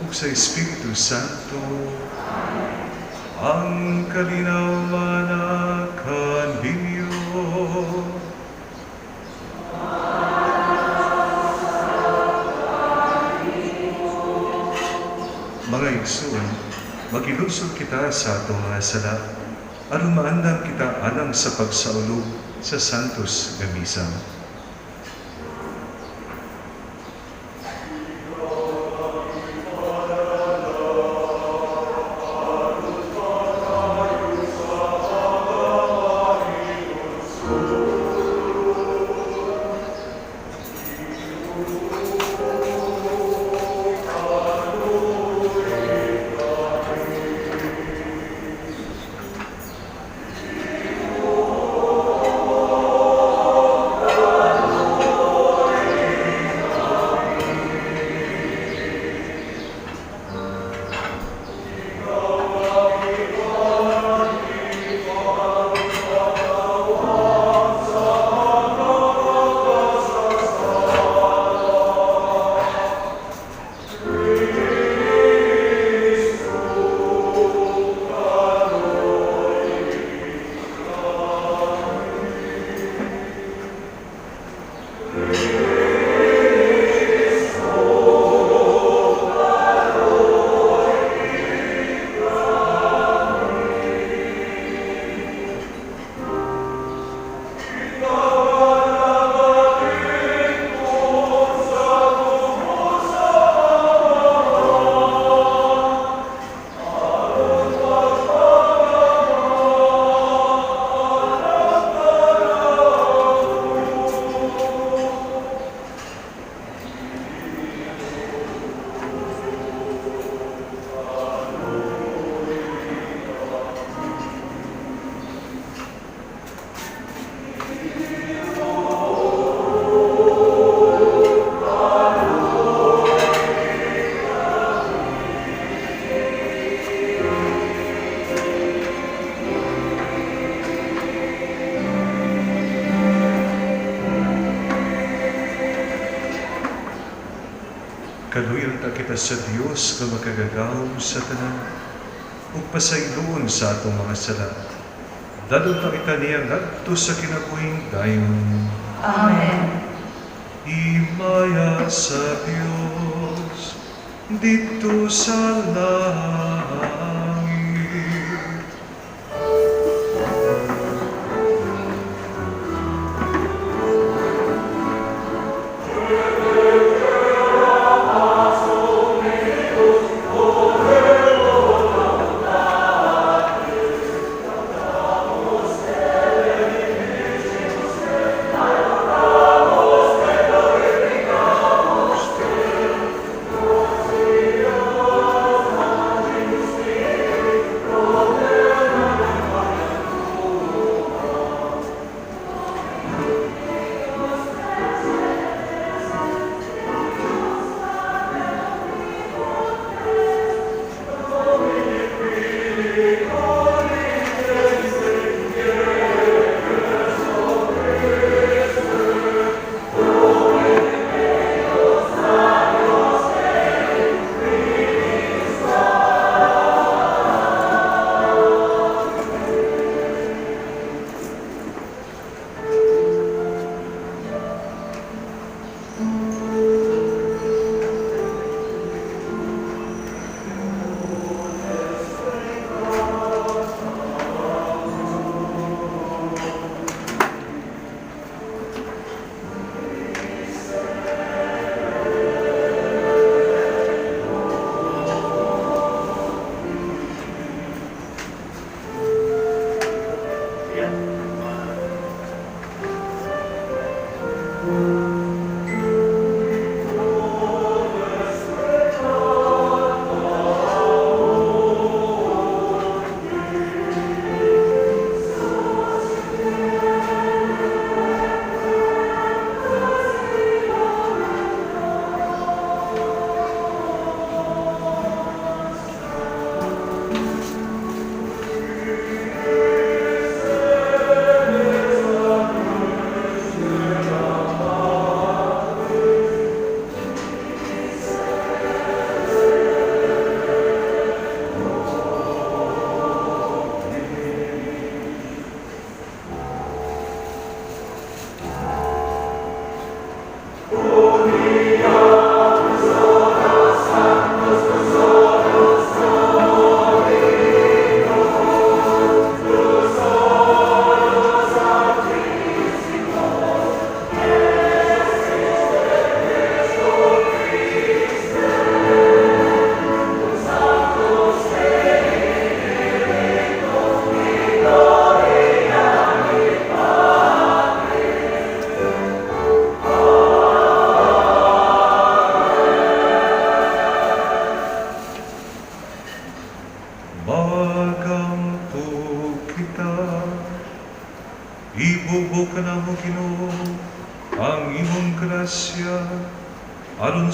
Ug sa Espiritu Santo. Ang kalinaw mana kaninyo. Mga igsoon, maghinulsol kita sa atong mga sala aron maandam kita alang sa pagsaulog sa Santos nga Misa. Kaluyan ta kita sa Dios nga makagagahom sa tanan ug pasayloon sa atong mga sala. Dadon ta kita niya ngadto sa kinabuhing dayon. Amen. Himaya sa Dios didto sa langit.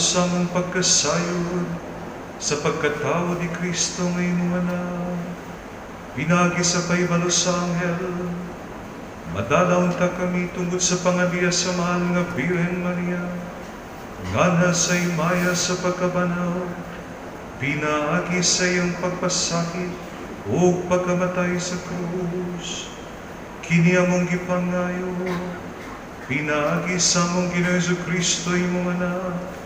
sa among pagkasayod sa pagkatawo ni Kristo nga imong Anak. Pinaagi sa pahibalo sa anghel, madala unta kami tungod sa pangaliya sa mahal nga Birhen Maria, nganha sa himaya sa pagkabanhaw, pinaagi sa iyang pagpasakit ug pagkamatay sa krus. Kini among gipangayo, pinaagi sa among Ginoong Kristo, imong Anak,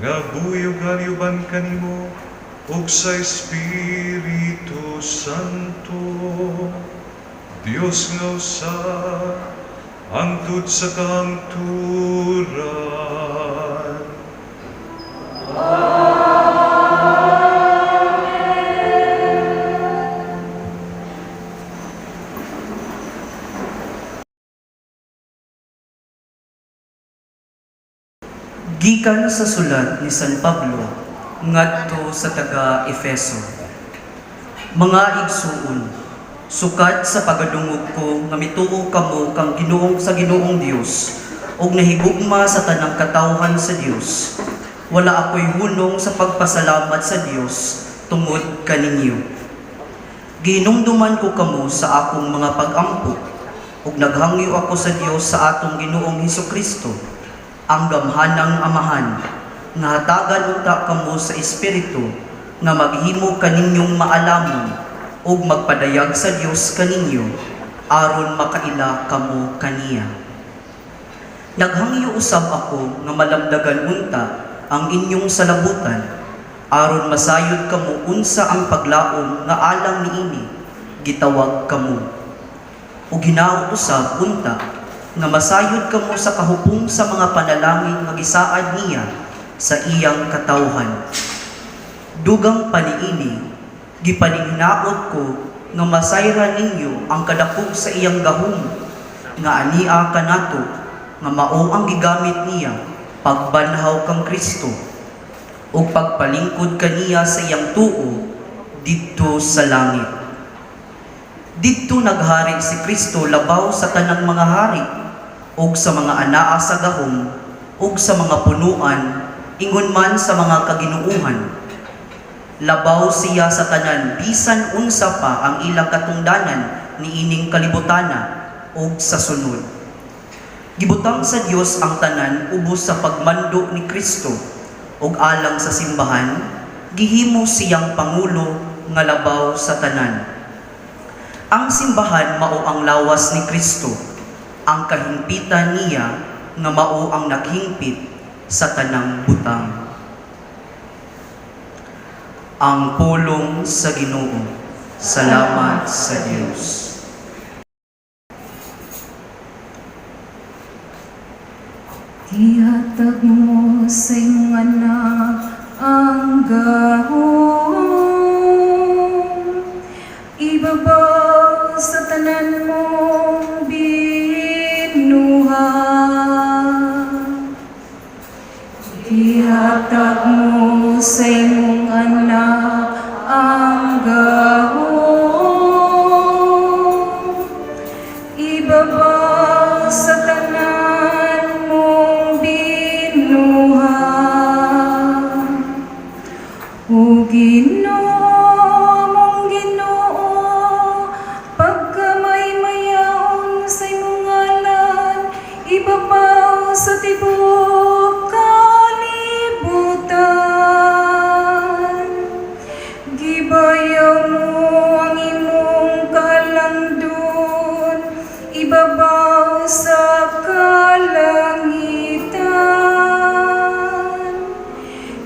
nga buhi ug hari uban kanimo ug sa Espiritu Santo, Dios nga usa, hangtod sa kahangturan. Amen. Gikan sa sulat ni San Pablo ngadto sa taga Efeso. Mga igsuon, sukad sa pagadungog ko nga mituo kamo kang Ginoong sa Ginoong Dios ug nahigugma sa tanang katawhan sa Dios, wala ako'y hunong sa pagpasalamat sa Dios tungod kaninyo. Gihinumduman ko kamo sa akong mga pag-ampo ug naghangyo ako sa Dios sa atong Ginoong Hesukristo, ang gamhanang Amahan, nga hatagan unta kamo sa Espiritu nga maghimo kaninyong maalamon ug magpadayag sa Dios kaninyo aron makaila kamo kaniya. Naghangyo usab ako nga malamdagan unta ang inyong salabutan aron masayod kamo unsa ang paglaom nga alang niini gitawag kamo. Ug hinaot usab unta nga masayod kamo sa kahupong sa mga panalangin nga gisaad niya sa iyang katawhan. Dugang pa niini, gipaninginaot ko nga masayran ninyo ang kadako sa iyang gahom nga ania kanato, nga mao ang gigamit niya pagbanhaw kang Kristo ug pagpalingkod kaniya sa iyang tuo didto sa langit. Didto naghari si Kristo labaw sa tanang mga hari ug sa mga anaa sa gahom ug sa mga punuan, ingon man sa mga kaginuuhan. Labaw siya sa tanan, bisan unsa pa ang ilang katungdanan niining kalibutana ug sa sunod. Gibutang sa Dios ang tanan ubos sa pagmando ni Kristo, ug alang sa simbahan gihimo siyang pangulo nga labaw sa tanan. Ang simbahan mao ang lawas ni Kristo, ang kahingpitan niya nga mao ang naghingpit sa tanang butang. Ang pulong sa Ginoo. Salamat sa Dios. Ihatag mo sa imong Anak ang gahom, ibabaw sa tanan mong binuhat. Ihatag mo sa imong Anak ang gahom, ibabaw sa tanan mong binuhat. O Ginoo, among Ginoo, pagkamaymayaon sa imong ngalan, ibabaw sa tibuok kalibutan. Gibayaw mo ang imong kalandon, ibabaw sa kalangitan.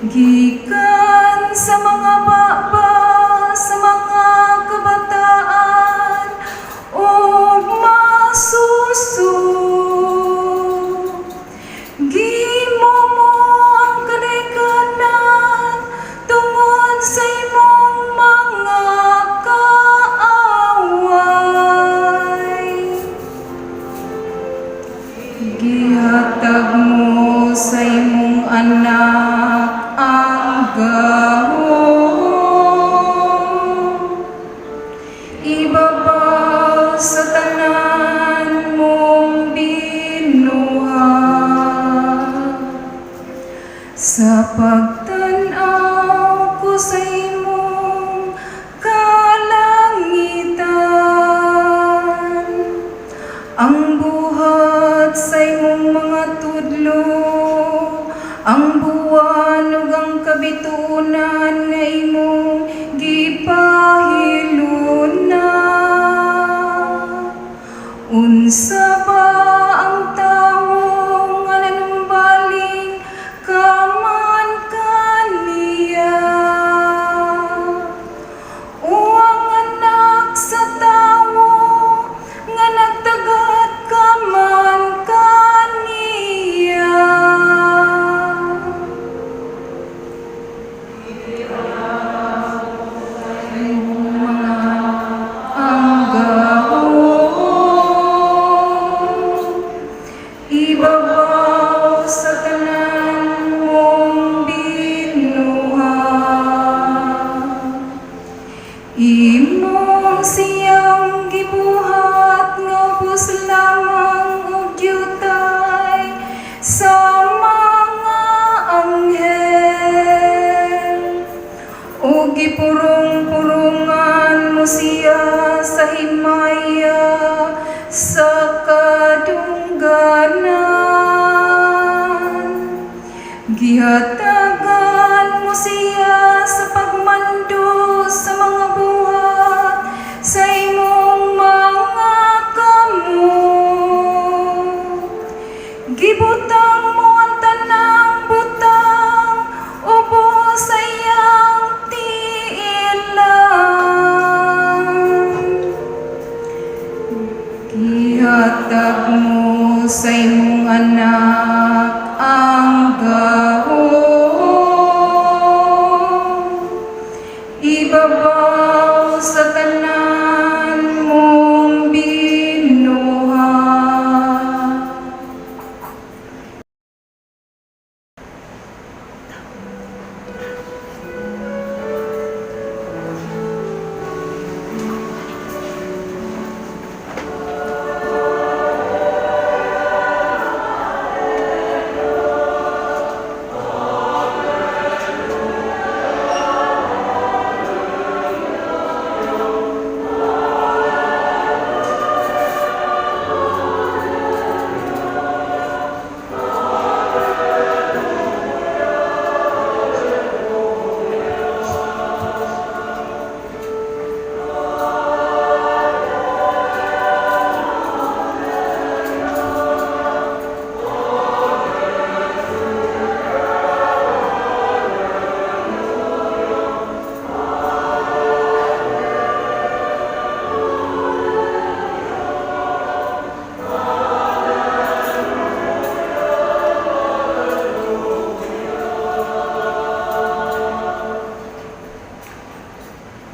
Gikan sa mga baba, Siyang gibuhat nga ubos lamang og diutay sa mga anghel. Ug gipurong-purungan mo siya sa himaya sa kadungganan. Gihatagan mo siya sa pagmando sa mga buhat sa imong mga kamot. Gibutang mo ang tanang butang ubos sa iyang tiilan. Gihatag mo sa imong anak ang gahom. Ibabaw sa tanan mong binuhat.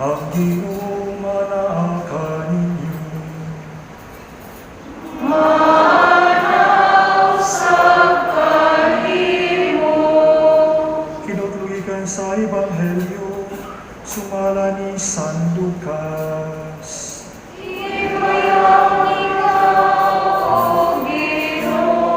Ang Ginoo manaa kaninyo. Kinutlugikan sa Ebanghelyo, sumala ni San Lucas. Ibayang ikaw, O Ginoo.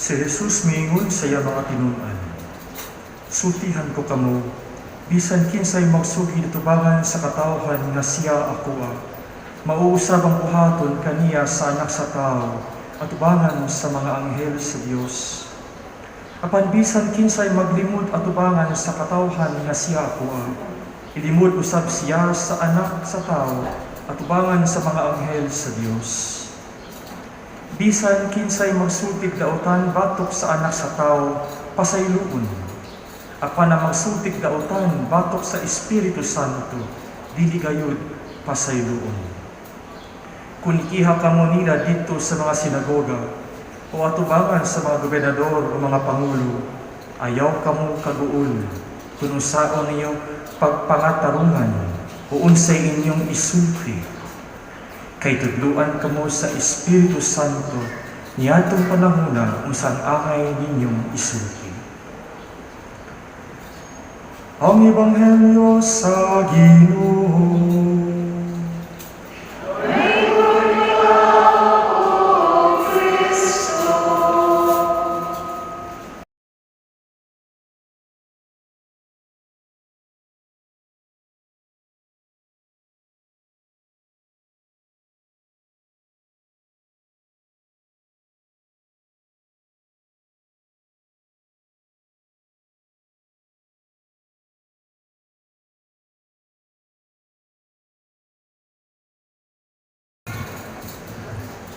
Si Jesus miingon sa iya mga tinun-an, "Sultihan ko kamo, bisan kinsay magsugid atubangan sa katawhan nga siya akoa, mauusab ang buhaton kaniya sa Anak sa Tawo atubangan sa mga anghel sa Dios. Apan bisan kinsay maglimod atubangan sa katawhan nga siya akoa, ilimod usab siya sa Anak sa Tawo atubangan sa mga anghel sa Dios. Bisan kinsay magsultig dautan batok sa Anak sa Tawo, pasayloon. Apan ang magsultig dautan batok sa Espiritu Santo, dili gayud pasayloon. Kun ikiha kamo nila didto sa mga sinagoga o atubangan sa mga gobernador o mga pangulo, ayaw kamo kaguol kung unsaon ninyo pagpangatarungan o unsay inyong isulti. Kay tudluan kamo sa Espiritu Santo niadtong panahona unsa ang angay ninyong isulti." Ang Ebanghelyo sa Ginoo.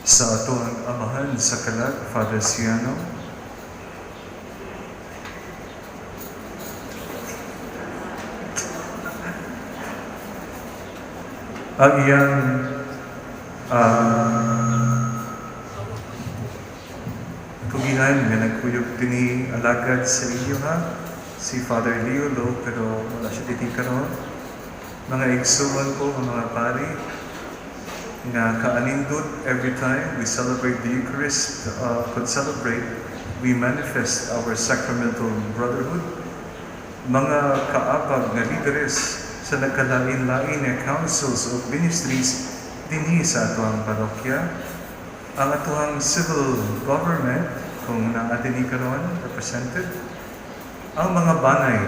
Sa ato ang Amahan sa kalag, Father Siano. Ang iyang kugihan nga nagkuyog dinhi alagad sa inyo ha, si Father Leo Lo, pero wala siya dito karon. Mga igsuon ko, mga pari, Nga kaanindot every time we celebrate the Eucharist, could celebrate, we manifest our sacramental brotherhood. Mga kaabag nga lideres sa nagkalain-lain nga councils of ministries dinhi sa atuang parokya, ang atuang civil government kung naa dinhi karon represented, ang mga banay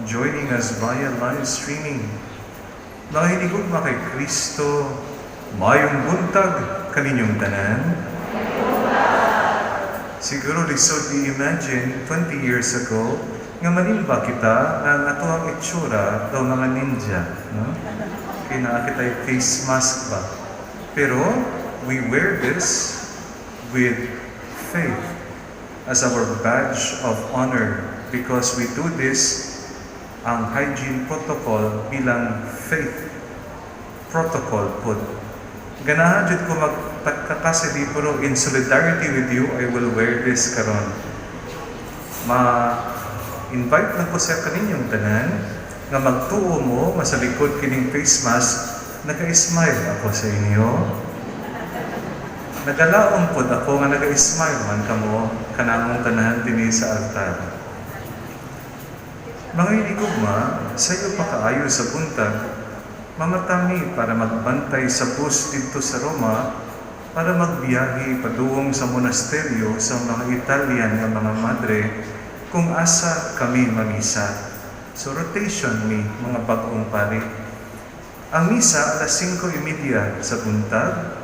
joining us via live streaming, mga hinigugma kay Kristo, maayong buntag kaninyong tanan. Siguro lisod i-imagine 20 years ago nga manimba kita nga ang atoang itsura daw mga ninja, no? Kay naa kita'y face mask ba? Pero we wear this with faith as our badge of honor because we do this, ang hygiene protocol, bilang faith protocol pud. Ganahan jud ko magtakasili, pero in solidarity with you, I will wear this karon. Ma-invite lang ko sa kaninyong tanan nga magtuo mo nga sa likod kining face mask, naka-smile ako sa inyo. Nagalaom pod ako nga naka-smile man kamo kanamong tanan dinhi sa altar. Mga hinigugma, sayo pa kaayo sa buntag, mamata mi para magbantay sa bus didto sa Roma para magbiyahe padung sa monasteryo sa mga Italian nga mga madre kung asa kami mamisa. So rotation mi mga bag-ong pari. Ang misa alas 5:30 sa buntag,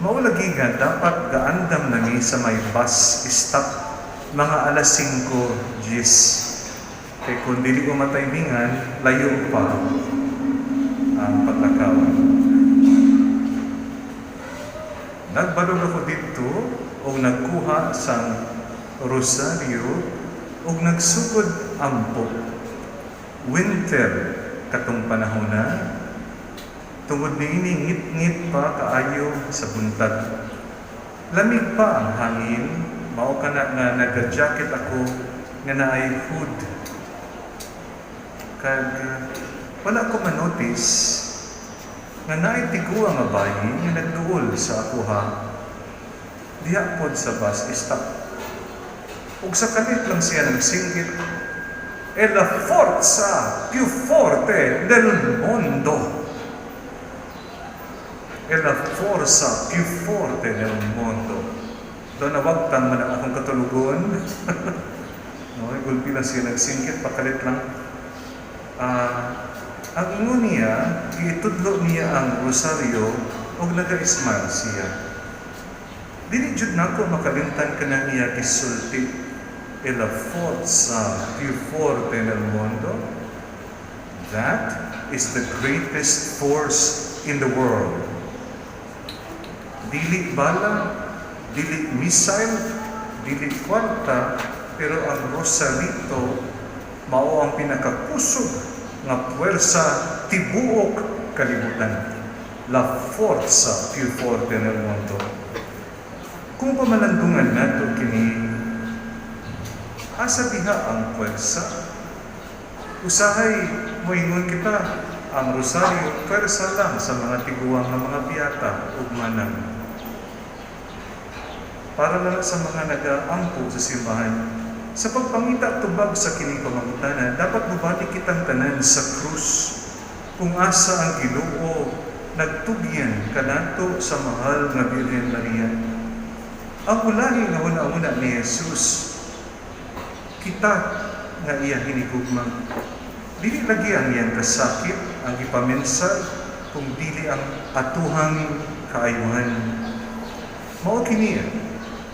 mao lagi nga dapat gaandam na mi sa may bus stop mga alas 5:10. Kay kung dili ko mataymingan, layo pa ang paglakawan. Nagbalog ako didto og nagkuha sang rosaryo og nagsugod ampo. Winter katong panahon na, tungod niini ngit-ngit pa kaayo sa buntag. Lamig pa ang hangin, mao kana nga naga-jacket ako nga naay hood. Kag wala ko manotice nga naay tiguang nga bayi nga nagduol sa akoha diha pod sa bus stop. Ug sa kalit lang siya nagsinggit, "È la forza più forte del mondo. È la forza più forte del mondo." Daw nawagtang man ang akong katulugon. No, gulpi lang siya nagsingkit, pakalit lang. Ang ingon niya, giitudlo niya ang rosaryo ug naga-smile siya. Dili jud nako makalimtan kanang iya gisulti. "È la forza più forte nel mondo." That is the greatest force in the world. Dili bala, dili missile, dili kwarta, pero ang rosarito mao ang pinakakusog nga puwersa tibuok kalibutan. La forza più forte nel mondo. Kung pamalandungan nato kini, asa diha ang puwersa? Usahay moingon kita, ang rosaryo puwersa lang sa mga tiguang nga mga biyata ug manang. Para lang sa mga nagaampo sa simbahan. Sa pagpangita tubag sa kining pamangutana, dapat mubalik kitang tanan sa krus kung asa ang Ginoo nagtugyan kanato sa mahal nga Birhen Maria. Ang ulahi nga huna-huna ni Jesus, kita nga iya hinigugma. Dili lagi ang iyang kasakit ang ipaminsar kung dili ang atuhang kaayuhan. Mao kini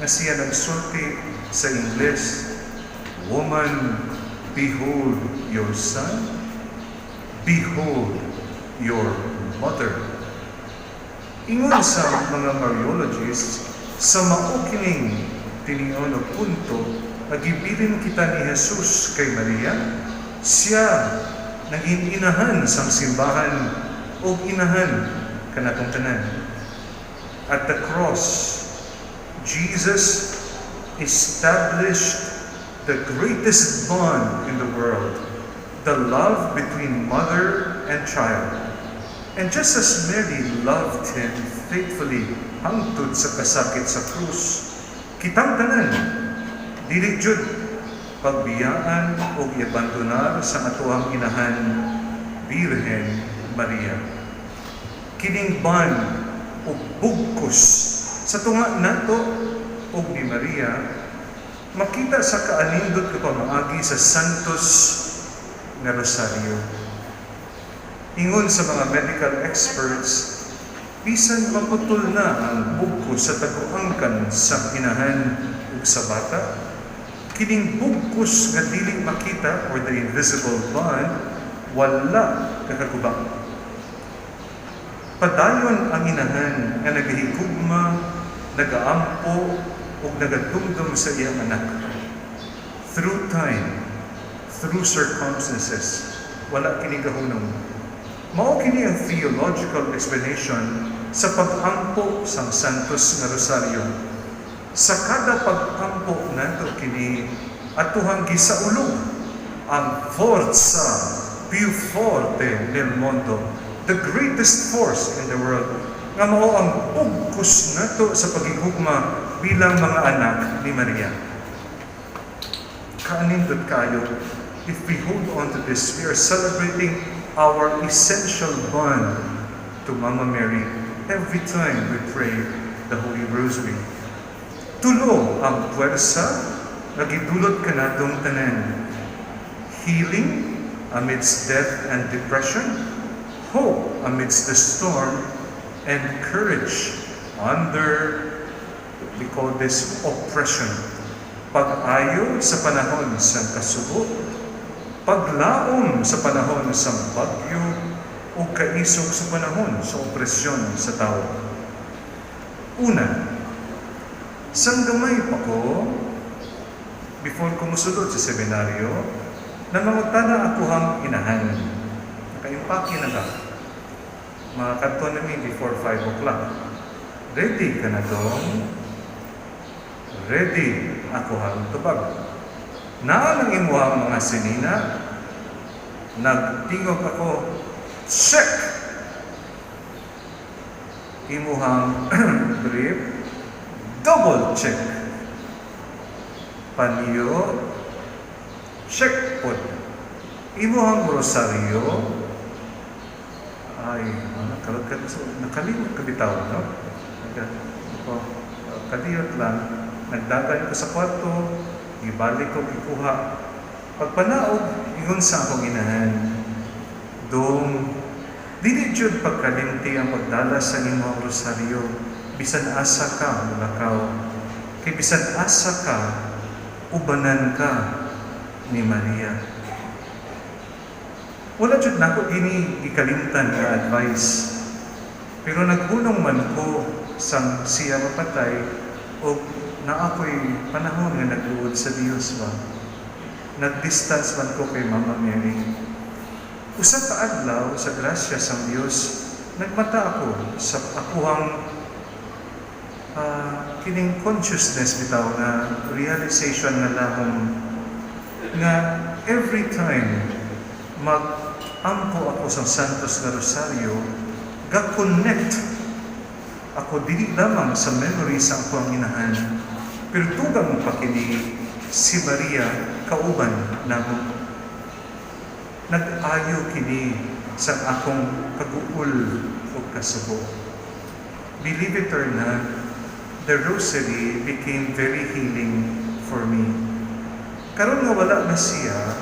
nga siya nagsulti sa Ingles, "Woman, behold your son, behold your mother." Ingon sa mga Mariologists, sa mao kining tinion o punto, nagibilin kita ni Jesus kay Maria, siya naging inahan sang simbahan o inahan kanatong tanan. At the cross, Jesus established the greatest bond in the world, the love between mother and child. And just as Mary loved him faithfully hangtod sa kasakit sa krus, kitang tanan, dili jud pagbiyaan o iabandonar sa atoang inahan, Birhen Maria. Kining bond o bugkos sa tunga nato og ni Maria makita sa kaanindot nga pamaagi sa Santos nga Rosario. Ingon sa mga medical experts, bisan maputol na ang bugkos sa taguangkan sa inahan ug sa bata, kining bugkos nga dili makita or the invisible bond wala kakaguba. Padayon ang inahan nga nagahigugma, nagaampo ug nagadumdum sa iyang anak. Through time, through circumstances, wala kini gahunong. Mao kini ang theological explanation sa pag-ampo sang Santos nga Rosario. Sa kada pag-ampo nato kini, atuhang gisaulog ang forza più forte nel mondo, the greatest force in the world, nga mao ang bugkos nato sa paghigugma bilang mga anak ni Maria. Kaanindot kayo, if we hold on to this, we are celebrating our essential bond to Mama Mary every time we pray the Holy Rosary. Tulo ang puwersa nga gidulot kanatong tanan. Healing amidst death and depression, hope amidst the storm, and courage under, we call this oppression. Pag-ayo sa panahon sa kasubo, paglaom sa panahon sa bagyo, o kaisog sa panahon sa opresyon sa tao. Una, sang gamay pa ko, before ko musulod sa seminaryo, namangutana akoang inahan. Nakaimpake na ka. Mga kadto nami before 5 o'clock. "Ready ka na, dong?" "Ready," akoang tubag. "Naa nang imuhang mga sinina?" Nagtingog ako, "Check!" "Imuhang brief?" "Double check." "Panyo?" "Check pod." "Imuhang rosaryo?" Ay, ano, karot ka, so, nakalimot ka bitaw, no? Ako, kaliyot lang, nagdagan ko sa kwarto, ibalik ko, ikuha. Pagpanaog, ingon sa akong inahan, "Dong, dili jud pagkalimti ang pagdala sa imong rosaryo, bisan asa ka mulakaw. Kay bisan asa ka, ubanan ka ni Maria." Wala jud nako gini gikalimtan nga advice. Pero naghunong man ko sang siya mapatay o naa ko'y panahon nga nagluod sa Dios ba. Nag-distance man ko kay Mama Mary. Usa ka adlaw, sa grasya sang Dios, nagmata ako sa akuhang kining consciousness bitaw nga realization nga lahom nga every time mag-ampo ako sa Santos nga Rosario, ga-connect ako dili lamang sa memory sa akong inahan, pero dugang pa kini si Maria kauban namo. Nag-ayo kini sa akong kaguol o kasubo. Believe it or not, the rosary became very healing for me. Karon nga wala na siya,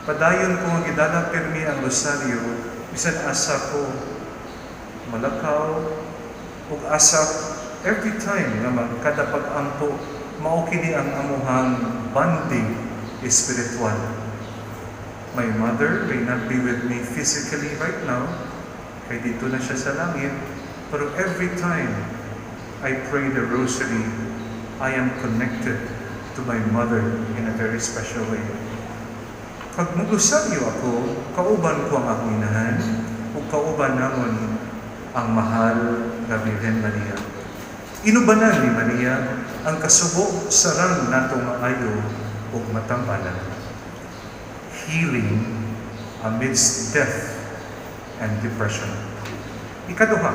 padayon ko nga gidala pirmi ang rosaryo bisan asa ko malakaw ug asa. Every time nga magkada pag-ampo, mao kini ang amuhang bonding espiritual. My mother may not be with me physically right now, kay didto na siya sa langit, pero every time I pray the rosary, I am connected to my mother in a very special way. Pag magrosaryo ako, kauban ko ang akong inahan, ug kauban namon ang mahal nga Birhen Maria. Inubanan ni Maria ang kasubo sarang natong maayo ug matambalan. Healing amidst death and depression. Ikaduha,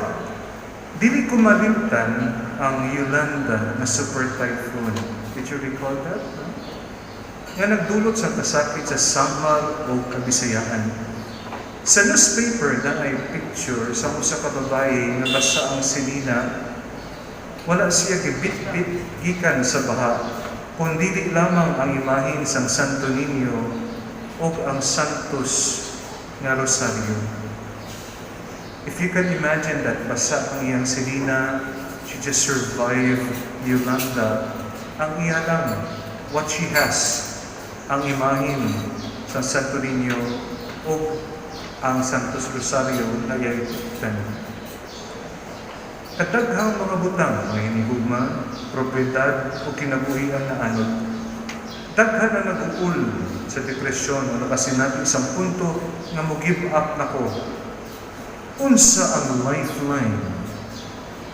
dili ko malimtan ang Yolanda na super typhoon. Did you recall that? No? Nga nagdulot sa kasakit sa Samar o Kabisayaan. Sa newspaper naay picture sa usa ka babae nga basa ang silina. Wala siya gibitbit gikan sa baha, kundi lamang ang imahen sang Santo Niño o ang Santos nga Rosario. If you can imagine that, basa ang iyang silina, she just survived Yolanda. Ang iya lang, what she has, ang imahen sa Santo Niño o ang Santos Rosario na iyang. Kadaghang mga butang, mga hinigugma, propiedad o kinabuhi ang naanod. Daghan na nag-uul sa depresyon o nakasinati isang punto nga mo give up nako. Unsa ang lifeline?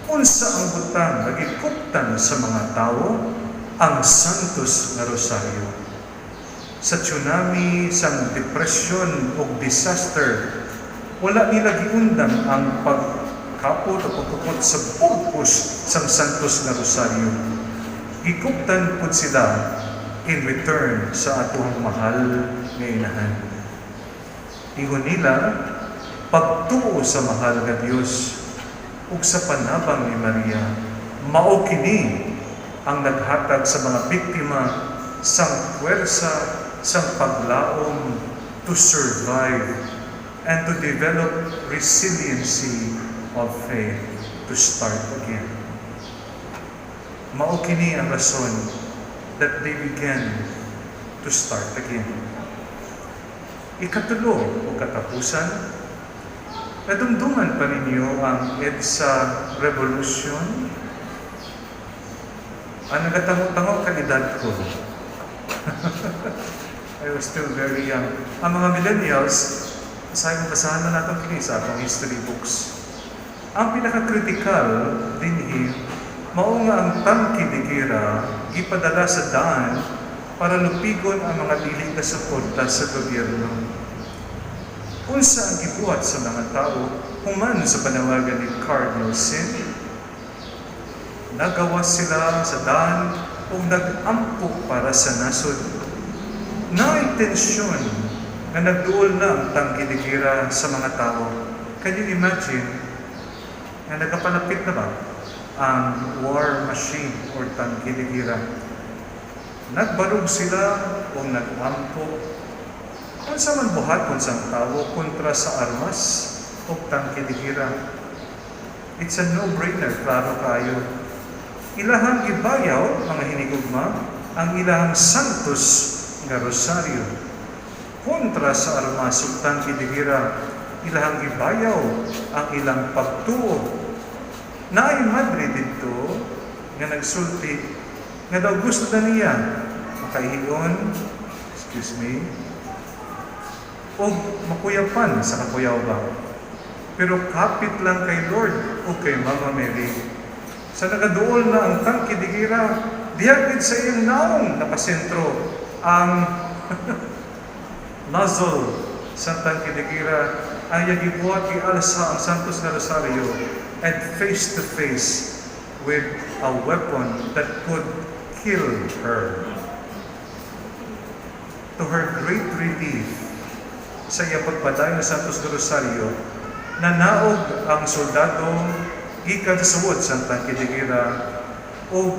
Unsa ang butang nga gikuptan sa mga tao? Ang Santos nga Rosario. Sa tsunami, sa depresyon o disaster, wala nila giundang ang pagkapot o pagkupot sa bugpos sa Santos nga Rosario. Gikuptan pud sila in return sa atuang mahal nga inahan. Ingon nila, pagtuo sa mahal nga Dios ug sa panabang ni Maria, mao kini ang naghatag sa mga biktima sang puwersa sang paglaom to survive and to develop resiliency of faith to start again. Mao kini ang rason that they began to start again. Ikatulo o katapusan, nadumduman pa ninyo ang EDSA Revolution? Ang nagatango-tango ka edad ko. I was still very young. Ang mga millennials, sayang basahan na natin kini sa atong history books. Ang pinaka-critical dinhi, mao nga ang tangke de gera gipadala sa daan para lupigon ang mga dili ka suporta sa gobyerno. Unsa ang gibuhat sa mga tao human sa panawagan ni Cardinal Sin? Nagawas sila sa daan ug nag-ampo para sa nasod. Naay tensyon nga nagduol na ang tangke de gera sa mga tao. Can you imagine nga nagapalapit na ba ang war machine or tangke de gera? Nagbarog sila o nag-ampo. Unsa man buhaton sang tawo kontra sa armas o tangke de gera? It's a no-brainer, klaro kayo. Ilahang gibayaw, mga hinigugma, ang ilahang Santos nga Rosario. Kontra sa armas ug tangke de gera, ilahang gibayaw ang ilang pagtuo. Naay madre didto nga nagsulti nga daw gusto na niya makaihion, excuse me, o makuyapan sa kakuyaw ba. Pero kapit lang kay Lord o kay Mama Mary. Sa nagaduol na ang tangke de gera, diha gid sa iyang naong nakasentro ang nozzle sa tangke de gera, ang iyang gibuhat, gialsa ang Santos nga Rosario and face to face with a weapon that could kill her. To her great relief, sa iyang pagpadayon sa Santos de Rosario, nanaog ang soldado gikan sa suwod sa tangke de gera o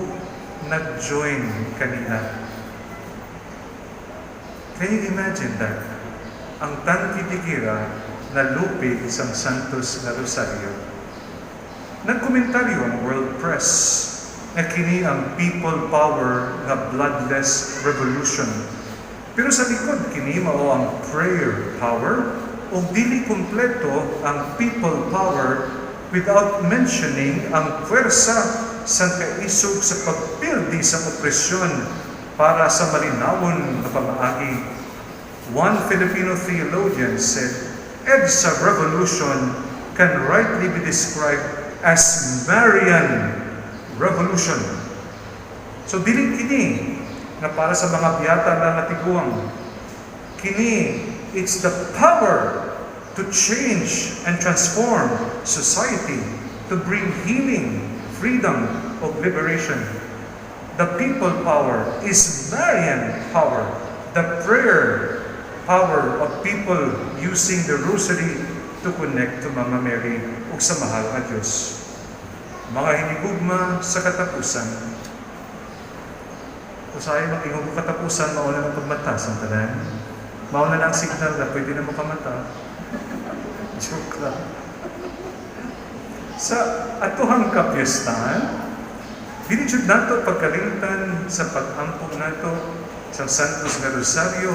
nag-join kanila. Can you imagine that? Ang tangke de gera nalupig sa Santos nga Rosario. Nagkomentaryo ang world press nga kini ang people power nga bloodless revolution. Pero sa likod kini mao ang prayer power, ug dili kumpleto ang people power without mentioning ang puwersa sang kaisog sa pagpildi sa opresyon para sa malinawon nga pamaagi. One Filipino theologian said, "EDSA revolution can rightly be described as Marian revolution." So dili kini nga para sa mga biyata lang nga tiguang. Kini, it's the power to change and transform society, to bring healing, freedom, ug liberation. The people power is Marian power, the prayer power of people using the rosary to connect to Mama Mary ug sa mahal nga Dios. Mga hinigugma, sa katapusan, usahay mag-ingon ko katapusan, mauna ng pagmata sa tanan. Mauna na ang signal na pwede na mo kamata. Joke lang. Sa atuhang kapiestahan, dili jud nato pagkalimtan sa pag-ampo nato sa Santos nga Rosario,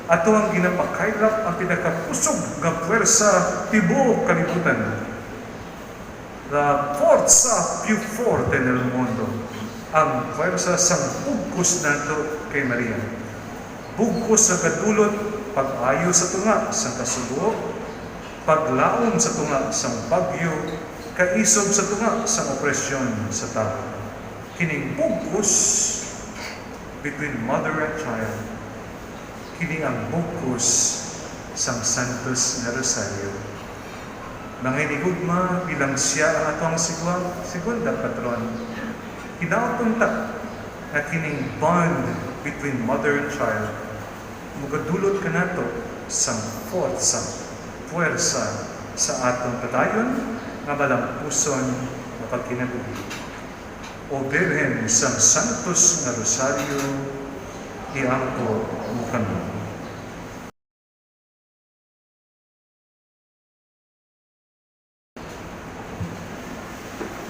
ato ang ginapakaylap ang pinakakusog nga puwersa tibuok kalibutan. La forza più forte nel mondo. Ang puwersa sang bugkos nato kay Maria. Bugkos sa kadulot pag-ayo sa tunga sang kasubo, paglaom sa tunga sang bagyo, kaisog sa tunga sang opresyon sa tao. Kining bugkos between mother and child, kini ang bugkos sang Santos nga Rosario. Mga hinigugma, bilang siya ang atong segunda patron, hinaot unta nga kining bond between mother and child mugadulot kanato sang forza, puwersa sa atong padayon nga malampuson nga pagkinabuhi. O Birhen sang Santos nga Rosario, iampo mo kami.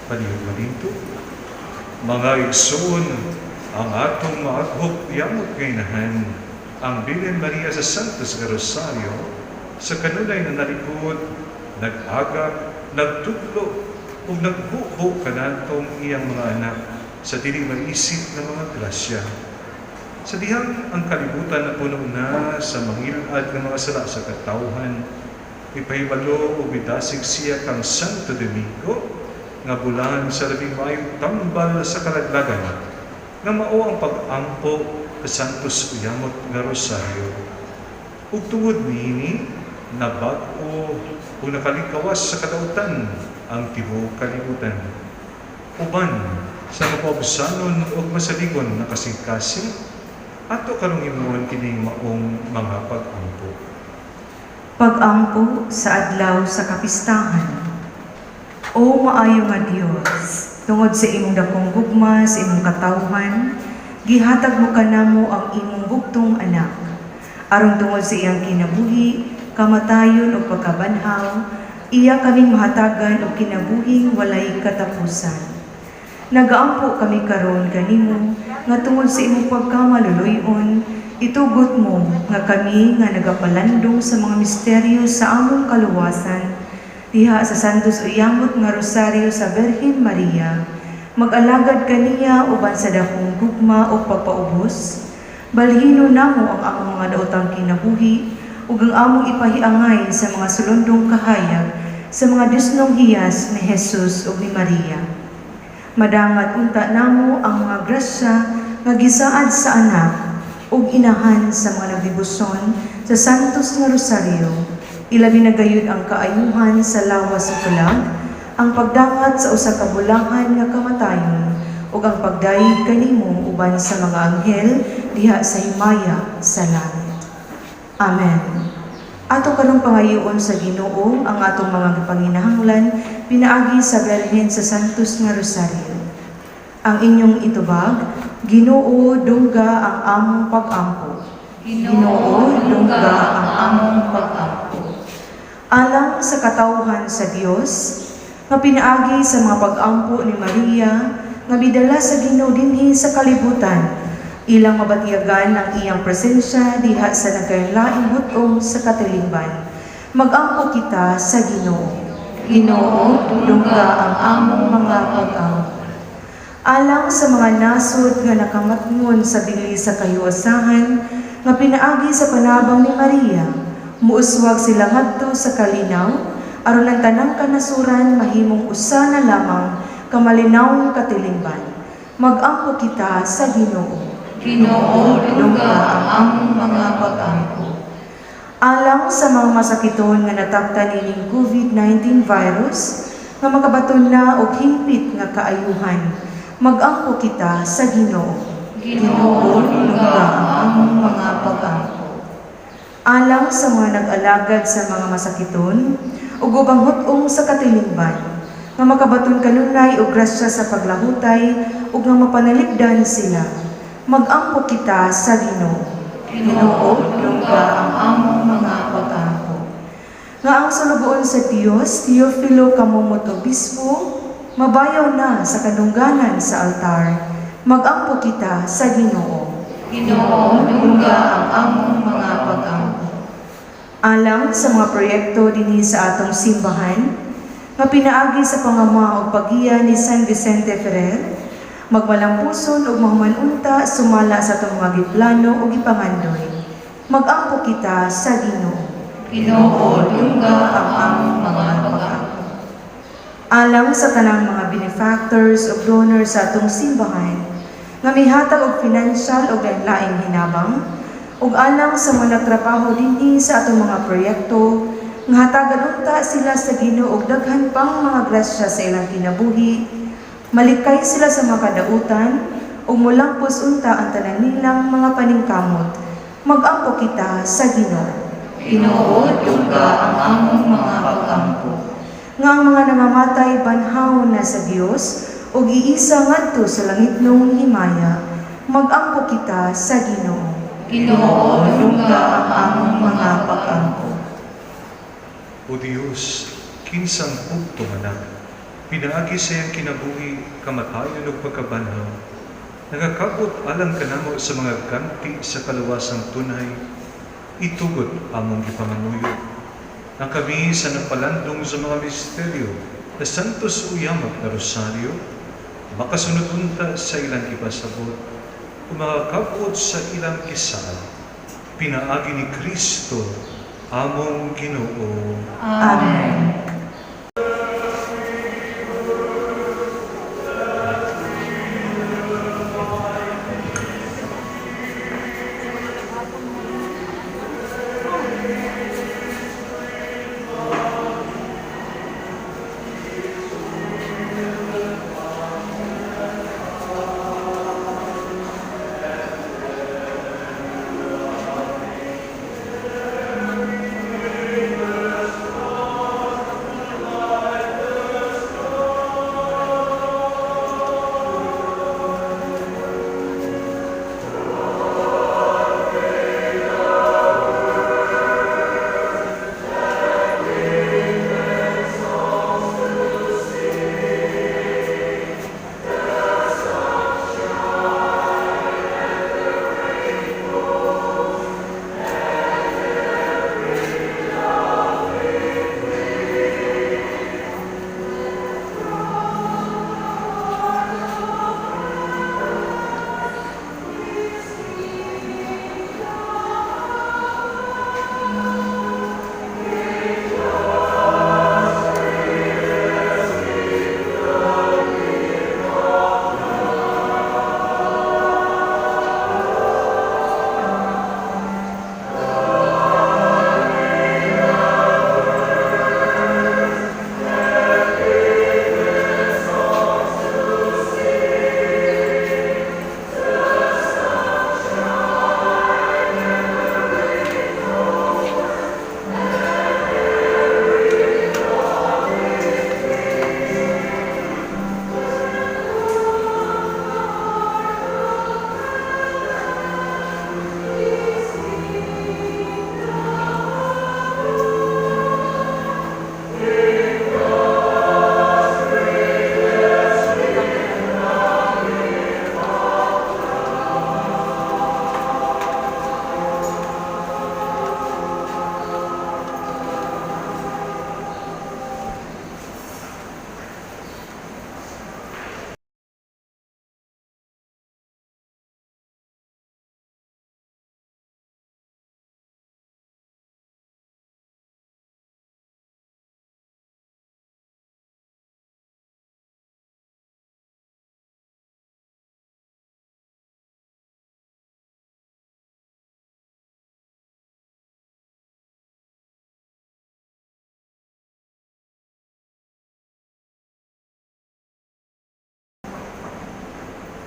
Palihog malinto. Mga igsoon, ang atong maaghop yamot nga inahan, ang Birhen Maria sa Santos nga Rosario, sa kanunay na nalikod, nag-agak, nagtudlo, ug nagbubo kanatong iyang mga anak sa dili maisip na mga grasya. Sa dihang ang kalibutan na puno na sa mangilad nga mga sala sa katawhan, ipahibalo ug midasig siya kang Santo Domingo nga bulahan sa labing maayong tambal sa kalaglagan nga mao ang pag-ampo sa Santos Uyamot nga Rosario. Ug tungod niini, nabag-o ug nakalingkawas sa kadautan ang tibuok kalibutan. Uban sa mapaubsanon ug masaligon nga kasing-kasing, ato karong himuon kining maong mga pag-ampo. Pag-ampo sa adlaw sa kapistahan. O maayo nga Dios, tungod sa imong dakong gugma sa imong katawhan, gihatag mo kanamo ang imong bugtong anak. Aron tungod sa iyang kinabuhi, kamatayon ug pagkabanhaw, iya kaming mahatagan og kinabuhing walay katapusan. Nagaampo kami karon kanimo nga tungod sa imong pagkamaluluy-on, itugot mo nga kami nga nagapalandong sa mga misteryo sa among kaluwasan diha sa Santos Uyamot nga Rosario sa Birhen Maria, mag-alagad kaniya uban sa dakong gugma ug pagpaubos. Balhino namo ang among mga daotang kinabuhi ug ang among ipahiangay sa mga sulondong kahayag sa mga Diosnong hiyas ni Jesus ug ni Maria. Madangat unta namo ang mga grasya nga gisaad sa anak ug inahan sa mga nagdebosyon sa Santos nga Rosario. Ilabi na gayud ang kaayuhan sa lawas ug kalag, ang pagdangat sa usa ka bulahan nga kamatayon ug ang pagdayeg kanimo uban sa mga anghel diha sa himaya sa langit. Amen. Ato karong pangayoon sa Ginoo ang atong mga panginahanglan pinaagi sa Birhen sa Santos nga Rosario. Ang inyong itubag, Ginoo, dungga ang among pag-ampo. Ginoo, dungga ang among pag-ampo. Alang sa katawhan sa Dios, nga pinaagi sa mga pag-ampo ni Maria, nga bidala sa Ginoo dinhi sa kalibutan, ilang mabatyagan ang iyang presensya diha sa nagkalaing but-ong sa katilingban. Mag-ampo kita sa Ginoo. Ginoo, dungga ang among mga pag-ampo. Alang sa mga nasod nga nakamatngon sa bili sa kahiwasahan nga pinaagi sa panabang ni Maria, muuswag sila ngadto sa kalinaw aron ang tanang kanasuran mahimong usa na lamang ka malinawong katilingban. Mag-ampo kita sa Ginoo. Ginoo, dungga ang among mga pag-ampo. Alang sa mga masakiton nga nataktan nining COVID-19 virus, nga makabaton na og hingpit nga kaayuhan, magampo kita sa Ginoo. Ginoo, dungga ang among mga pag-ampo. Alang sa mga nag-alagad sa mga masakiton ug ubang hut-ong sa katilingban nga makabaton kanunay og grasya sa paglahutay ug nga mapanalipdan sila, magampo kita sa Ginoo. Ginoo, dungga ang among mga pag-ampo. Nga ang sulugoon sa Dios, Teofilo Camomot Obispo, mabayaw na sa kadungganan sa altar, magampo kita sa Ginoo. Ginoo, dungga ang among mga pag-ampo. Alang sa mga proyekto dinhi sa atong simbahan nga pinaagi sa pangama ug paggiya ni San Vicente Ferrer, magmalampuson ug mahuman unta sumala sa atong mga giplano ug gipangandoy, magampo kita sa Ginoo. Ginoo, dungga ang among mga pag-ampo. Alang sa tanang mga benefactors ug donors sa atong simbahan nga mihatag og financial ug lain-laing hinabang, ug alang sa mga nagtrabaho dinhi sa atong mga proyekto nga hatagan unta sila sa Ginoo og daghan pang mga grasya sa ilang kinabuhi, malikay sila sa mga kadautan ug mulampos unta ang tanan nilang mga paningkamot, magampo kita sa Ginoo. Ginoo, dungga ang among mga pag-ampo. Nga ang mga namamatay banhaw na sa Dios ug iisa ngadto sa langitnong himaya, magampo kita sa Ginoo. Ginoo, dungga ang among mga pag-ampo. O Dios, kinsang bugtong anak, pinaagi sa iyang kinabuhi, kamatayon ug pagkabanhaw, nagakabot alang kanamo sa mga ganti sa kalawasang tunay, itugot among gipanganuyo. Ang kami sa nagpalandong sa mga misteryo na Santos Uyamag na Rosario, makasunod unta sa ilang gipasabot, ug makakabot sa ilang kisaad, pinaagi ni Kristo, among Ginoo. Amen.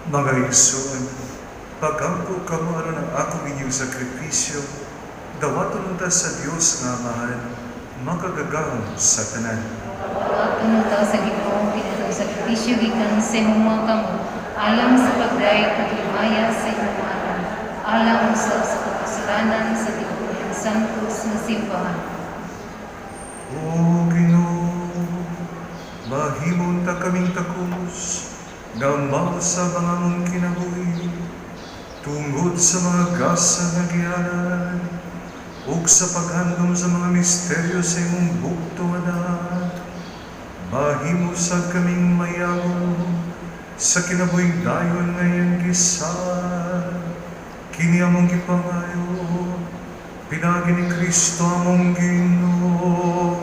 Mga igsoon, pagampo kamo aron ang akong inyong sakripisyo, dawaton unta sa Dios nga Amahan, makagagahom sa tanan. Dawaton unta sa Ginoo kini atong sakripisyo gikan sa imong mga kamot, alang sa pagdayeg ug himaya sa imong ngalan, alang usab sa kapuslanan sa tibuok niyang santos nga simbahan. O Ginoo, mahimo unta kaming takos nga mao sa mga among kinabuhi tungod sa mga gasa nga gihalad ug sa paghandom sa mga misteryo sa imong bugtong Anak. Mahimo sad kaming mayago sa kinabuhing dayon nga iyang gisaad. Kini among gipangayo pinaagi ni Kristo among Ginoo.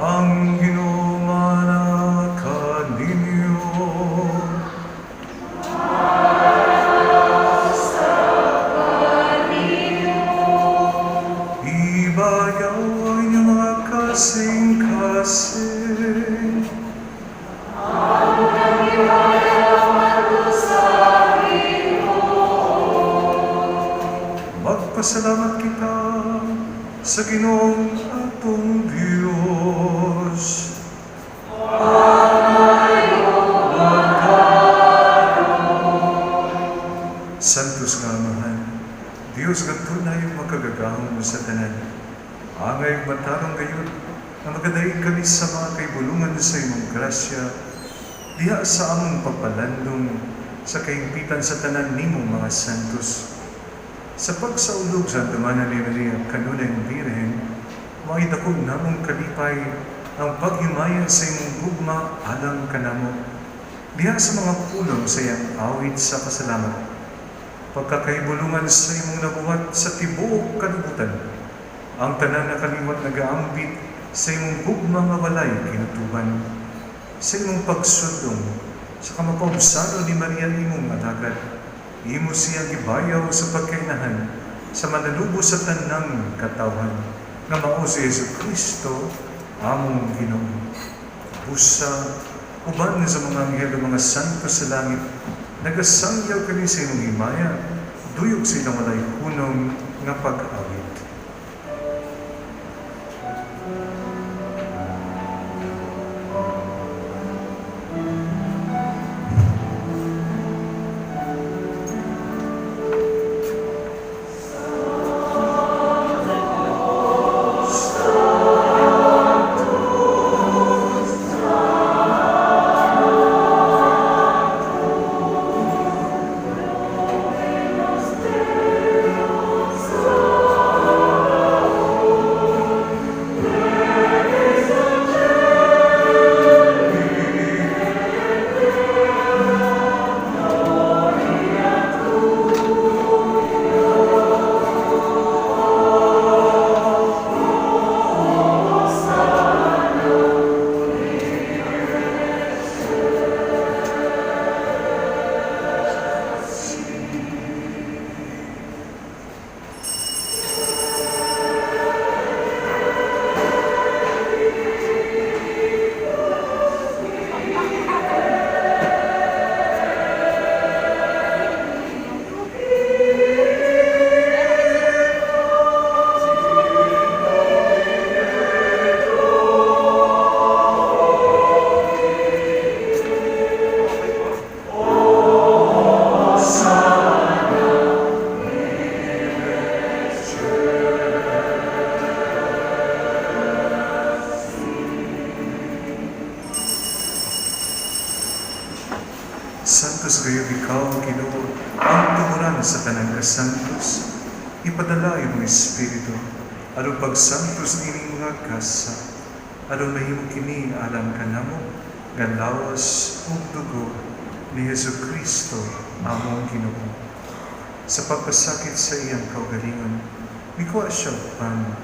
Ang Ginoo maana kaninyo. Ibayaw ang inyong mga kasing-kasing. Magpasalamat kita sa Ginoong atong Diyos. Santos nga Amahan, Diyos nga tunay makagagahom sa tanan. Angay matarong gayud nga magadaig kami sa mga kaibulungan sa imong grasya, diha sa among pagpalandong sa kahimpitan sa tanan nimong mga santos. Sa pagsaulog sa andumanan ni Maria, kanunay Birhen, mao'y dako namong kalipay ang paghimaya sa imong gugma alang kanamo. Diha sa mga pulong sa iyang awit sa pasalamat, pagkakaibulungan sa imong nabuhat sa tibuok kalibutan, ang tanan na kaliwat nagaambit sa imong gugma nga walay kinutuban, sa imong pagsundong sa kamakaubsano ni Maria imong alagad, imo siya gibayaw sa pagkainahan sa mananubos sa tanang katawhan, nga mao si Jesu Kristo among Ginoo. Busa, uban sa mga anghel ug mga santo sa langit, nagasangyaw kami sa imong himaya, duyog sa ilang walay hunong nga pag-awit. Santos gayud ikaw, Ginoo, ang tumuran sa tanang kasantos. Ipadala imong Espiritu aron pagsantos niining mga gasa, aron mahimo kini alang kanamo nga lawas ug dugo ni Hesus Kristo among Ginoo. Sa pagpasakit sa iyang kaugalingon, mikuha siya og pan,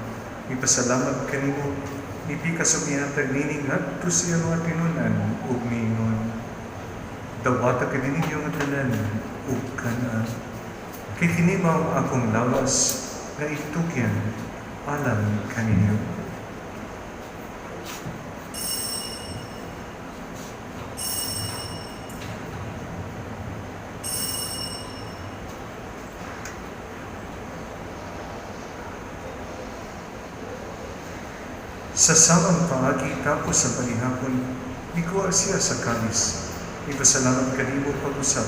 mipasalamat kanimo, mipikas ug mihatag niini ngadto sa iyang mga tinun-an ug miingon: "Dawata kini ninyo nga tanan ug kan-a. Kay kini mao ang akong lawas nga itugyan alang kaninyo." Sa samang paagi tapos sa panihapon, mikuha siya sa kalis. Ipasalamat kanimo pag-usab.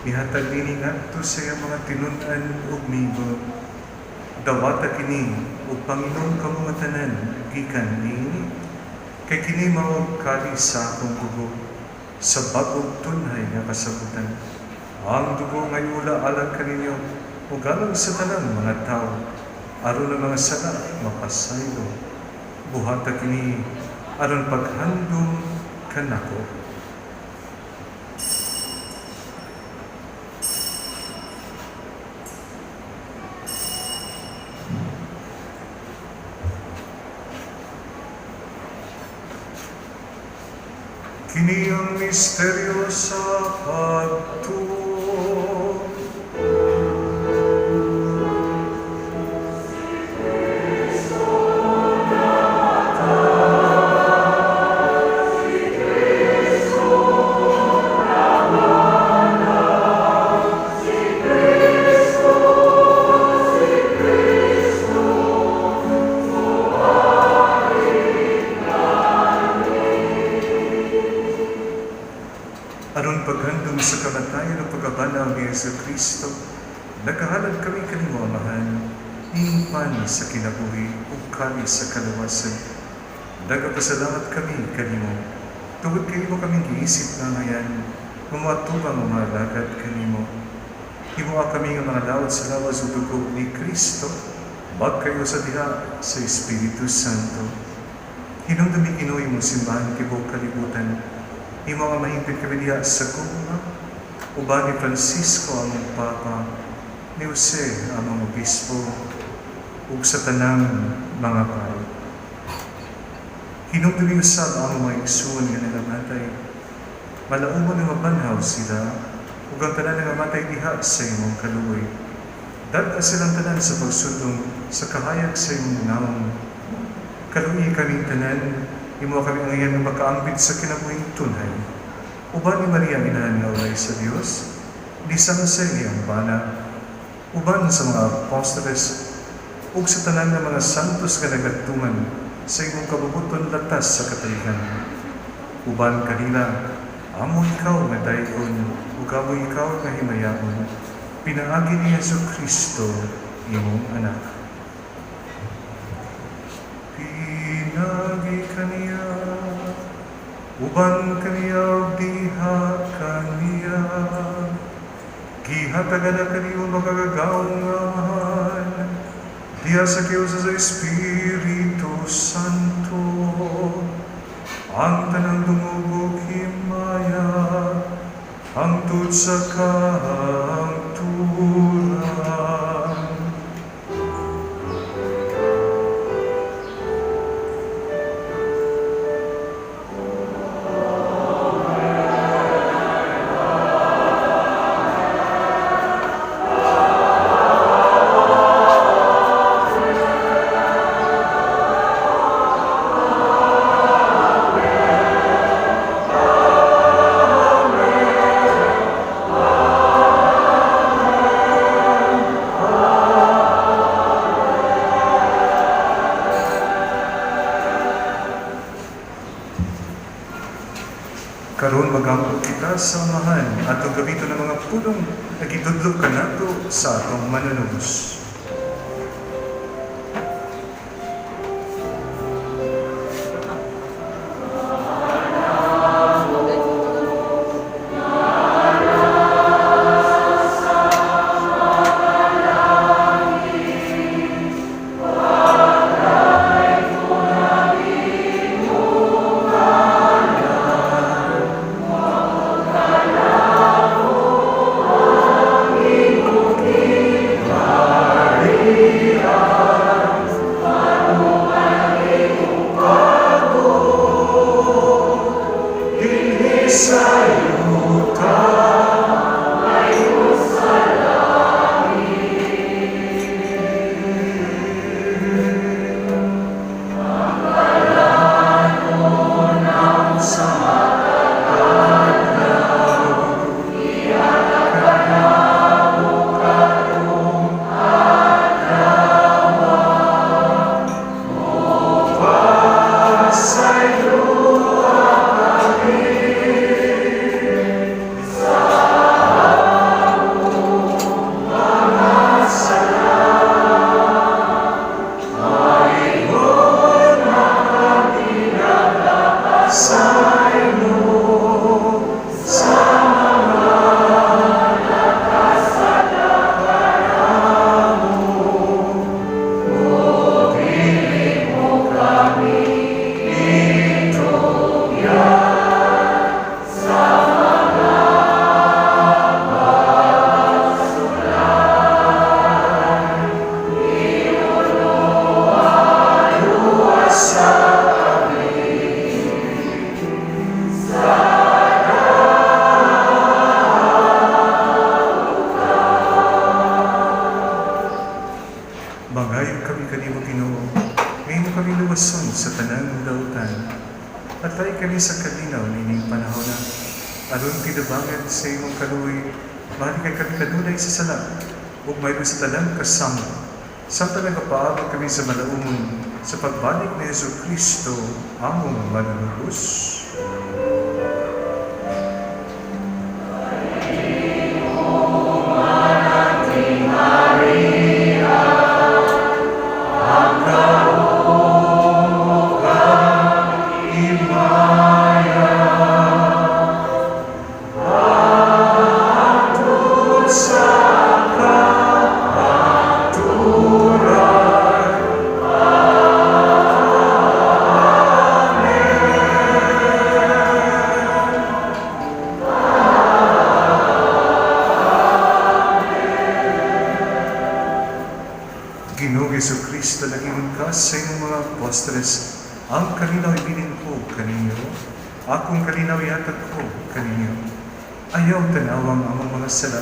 Nihatag nini ngadto sa iyang mga tinun-an ug miingon: "Dawata kini ug panginom kamo nga tanan gikan niini, kay kini mao ang kalis sa akong dugo sa bag-ong tunhay nga kasabutan. Ang dugo nga iula alang kaninyo ug alang sa tanang mga tawo aron ang mga sala mapasaylo. Buhata kini aron paghandom kanako." Kini ang misteryo sa pagtuo. Aron paghandom sa kamatayon ug pagkabanhaw ni Hesus Kristo, nagahalad kami kanimo, Amahan, ining pan sa kinabuhi ug kalis sa kaluwasan. Nagapasalamat kami kanimo tungod kay imo kaming giisip nga angayan nga moatubang nga mga alagad kanimo. Himoa kami nga mga laod sa lawas ug dugo ni Kristo, magkaiusa diha sa Espiritu Santo. Hinumdumi, Ginoo, imong simbahan tibuok kalibutan. Himoa nga mahingpit kami diha sa gugma, uban ni Francisco among Papa, ni Jose among Obispo, ug sa tanang mga pari. Hinumdumi usab ang mga igsuon nga nangamatay. Malaumon nga mabanhaw sila, ug ang tanan nga namatay diha sa imong kaluoy. Dad-a silang tanan sa pagsudlong sa kahayag sa imong nawong. Kaluoyi kaming tanan, himoa kami angayan nga makaambit sa kinabuhing tunhay. Uban ni Maria, Inahan nga walay sa Dios, ni San Jose iyang bana, uban sa mga apostoles, ug sa tanan nga mga santos nga nagatuman sa imong kabubut-on latas sa kataligan. Uban kanila, amo ikaw nga daygon, ug amo ikaw nga himayaon, pinaagi ni Hesus Kristo, imong anak. Pinaagi kaniya, uban kaniya, ug diha kaniya, gihatagan na kanimo makagagahom nga Amahan, diha sa kiusa sa Espiritu Santo, ang tanang dungog ug himaya, hangtod sa kahangturan. Karon magampo kita sa Amahan atong gamiton ang mga pulong nga gitudlo kanato sa atong Manunubos. kanimo, Ginoo, nga imo kami luwason sa tanang dautan. Atay kami sa kalinaw nining panahona. Aron gidabangan sa imong kaluoy, mahalikay kami kanunay sa sala, ug mahimo sa tanang kasama. Samtang nagapaabot kami sa malaumon sa pagbalik ni Hesus Kristo, among manunubos. Ginoong Kristo, nag-ingon ka sa imong mga apostoles, "Ang kalinaw ibilin ko kaninyo, akong kalinaw ihatag ko kaninyo. Ayaw tanawang among mga sala,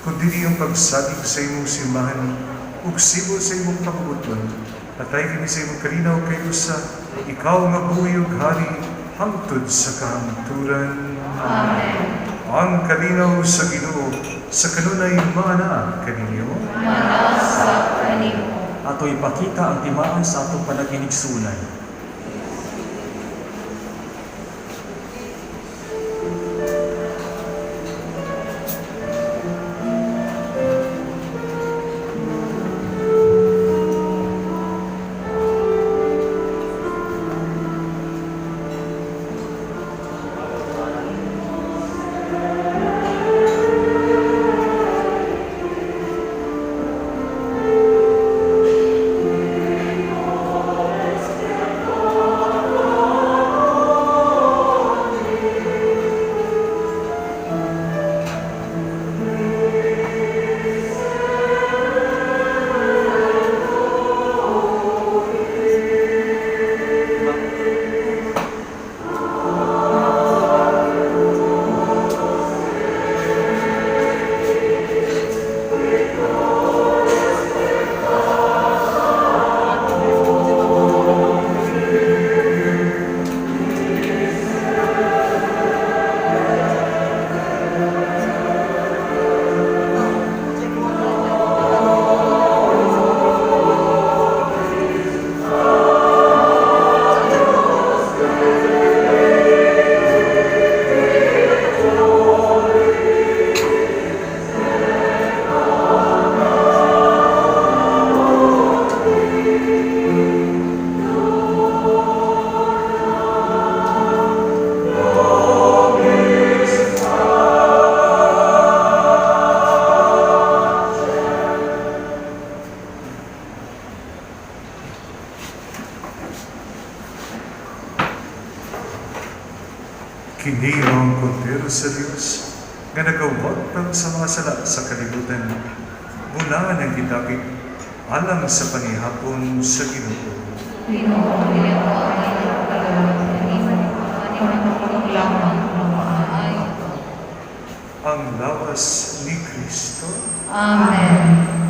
kundi ang pagsalig sa imong simbahan, ug sibo sa imong kabubut-on. Atay kami sa imong kalinaw kay usa, ikaw nga buhi ug hari, hangtod sa kahangturan." Amen. Ang kalinaw sa Ginoo sa kanunay maanaa kaninyo. Maanaa sa kanimo. Ato ipakita ang timaan sa atong panaginigsunan. Kini ang kordero sa Dios nga nagawagtang sa mga sala sa kalibutan. Mula ng gidapit alang sa panihapon sa Ginoo. Ginoo, dili ako ang inyong kalawag kanimo, aning lamang ang maayo. Ang lawas ni Kristo. Amen.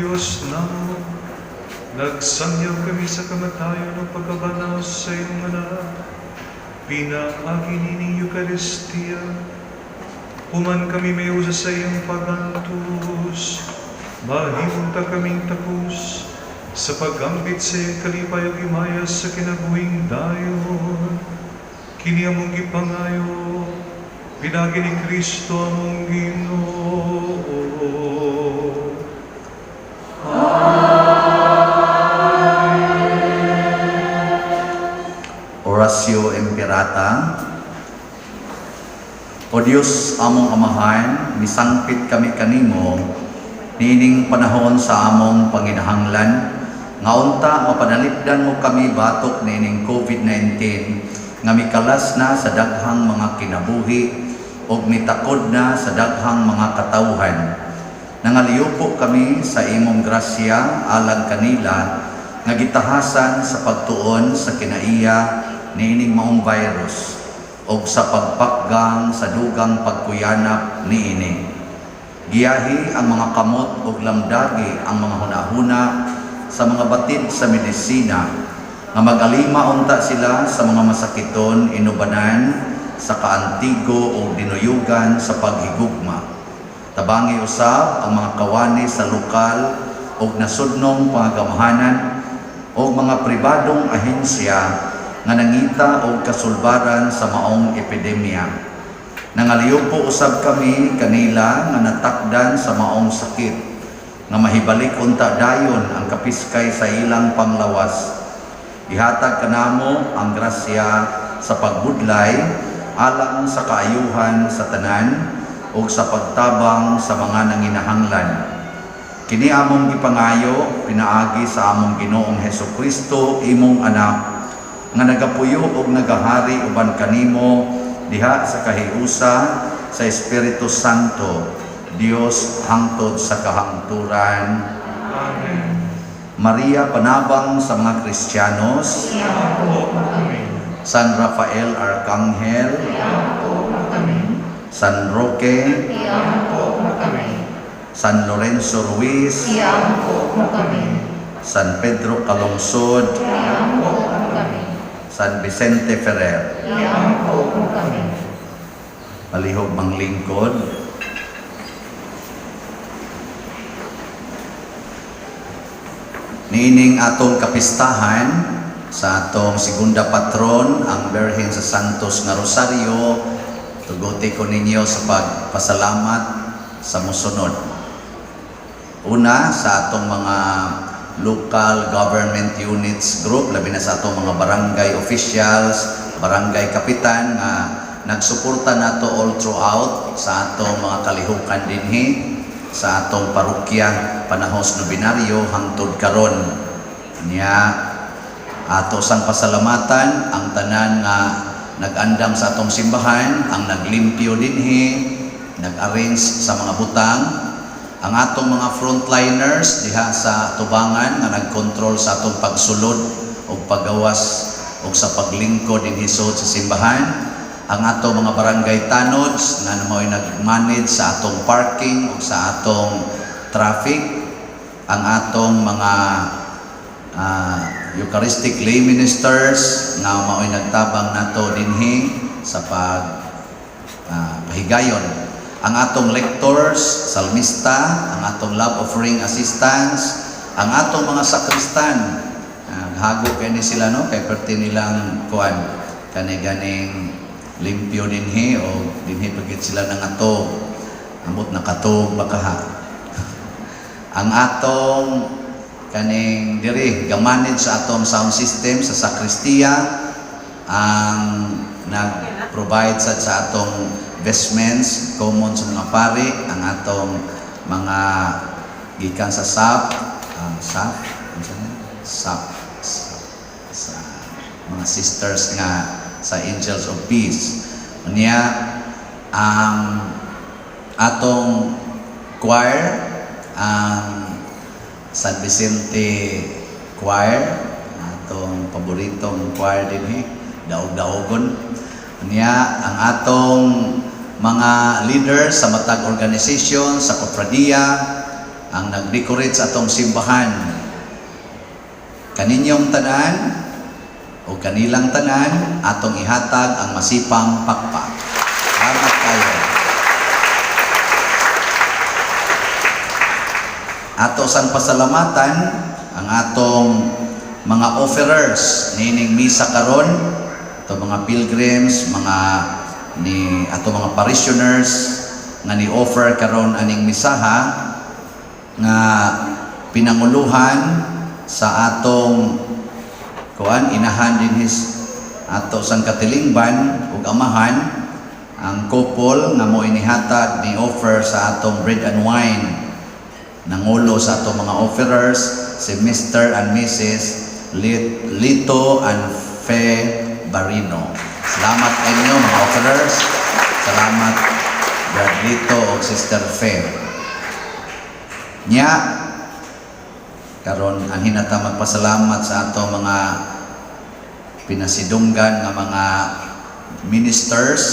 Dios namo, nagsangyaw kami sa kamatayon ug pagkabanhaw sa imong anak. Pinaagi nining Eucharistia, human kami may usa sa iyang pagantos, mahimong ta kaming takos sa pagambit sa iyang kalipay ug himaya sa kinabuhing dayon. Kini among gipangayo, pinaagi ni Kristo among Ginoo. Oratio Imperata. O Dios among Amahan, misangpit kami kanimo niining panahon sa among panginahanglan nga unta mapanalipdan mo kami batok niining COVID-19 nga mikalas na sa daghang mga kinabuhi ug mitakod na sa daghang mga katawhan. Nangaliyupo kami sa imong grasya alang kanila nga gitahasan sa pagtuon sa kinaiya niining maong virus ug sa pagpakgang sa dugang pagkuyanap niini. Giyahi ang mga kamot ug lamdagi ang mga hunahuna sa mga batid sa medisina nga mag-alima unta sila sa mga masakiton inubanan sa kaantigo o dinuyugan sa paghigugma. Tabangi usab ang mga kawani sa lokal ug nasudnong pangagamahanan o mga pribadong ahensya nga nangita og kasulbaran sa maong epidemya. Nangaliyupo usab kami kanila nga natakdan sa maong sakit nga mahibalik unta dayon ang kapiskay sa ilang panglawas. Ihatag kanamo ang grasya sa pagbudlay alang sa kaayuhan sa tanan ug sa pagtabang sa mga nanginahanglan. Kini among gipangayo pinaagi sa among Ginoong Hesus Kristo, imong anak, nga nagapuyo ug nagahari uban kanimo diha sa kahiusa sa Espiritu Santo, Dios, hangtod sa kahangturan. Amen. Maria, panabang sa mga Kristiyanos. Iampo mo kami. San Rafael Arcangel. Iampo mo kami. San Roque. Iampo mo kami. San Lorenzo Ruiz. Iampo mo kami. San Pedro Calungsod. Iampo mo kami. San Vicente Ferrer. Iampo mo kami. Palihog manglingkod. Niining atong kapistahan sa atong segunda patron, ang Birhen sa Santos nga Rosario, tuguti ko ninyo sa pagpasalamat sa musunod. Una, sa atong mga local government units group, labi na sa atong mga barangay officials, barangay kapitan nga nagsuporta nato all throughout sa atong mga kalihukan dinhi sa atong parokya panahon sa nobinaryo hangtod karon. Nya ato sang pasalamatan ang tanan nga nag-andam sa atong simbahan, ang naglimpyo dinhi, nag-arrange sa mga butang, ang atong mga frontliners diha sa tubangan nga nagkontrol sa atong pagsulod ug paggawas ug sa paglingkod dinhi sa simbahan, ang atong mga barangay tanods nga mao'y nag-manage sa atong parking ug sa atong traffic, ang atong mga Eucharistic lay ministers nga mao'y nagtabang nato dinhi sa pag pahigayon, ang atong lectors, salmista, ang atong love offering assistants, ang atong mga sakristan. Hago kay ni sila, no, kay perti nilang kuan kani ganing limpyo dinhi o dinhi pagit sila nangatog. Amot nakatog baka ha. Ang atong kaning diri ga-manage sa atong sound system sa sakristiya, ang nag-provide sa atong vestments common sa mga pari, ang atong mga gikan sa SAP, ang SAP, unsa na? SAP, sa mga sisters nga sa Angels of Peace. Unya ang atong choir, ang San Vicente Choir, atong paboritong choir dinhi, daog-daogon. Unya ang atong mga leaders sa matag organization, sa kopradiya, ang nag-decorate sa atong simbahan. Kaninyong tanan o kanilang tanan, atong ihatag ang masipang pakpak. Salamat kayo. Ato sang pasalamatan ang atong mga offerers nining misa karon, ato mga pilgrims, mga ni ato mga parishioners nga ni offer karon aning misaha nga pinanguluhan sa atong kuan inahan dinhi ato sang katilingban ug amahan, ang couple nga mo inihatag ni offer sa atong bread and wine. Nangulo sa atong mga offerers si Mr. and Mrs. Lito and Fe Barino. Salamat inyo mga offerers. Salamat, Brad Lito o Sister Fe. Nya karon ang hinata magpasalamat sa ato mga pinasidunggan nga mga ministers,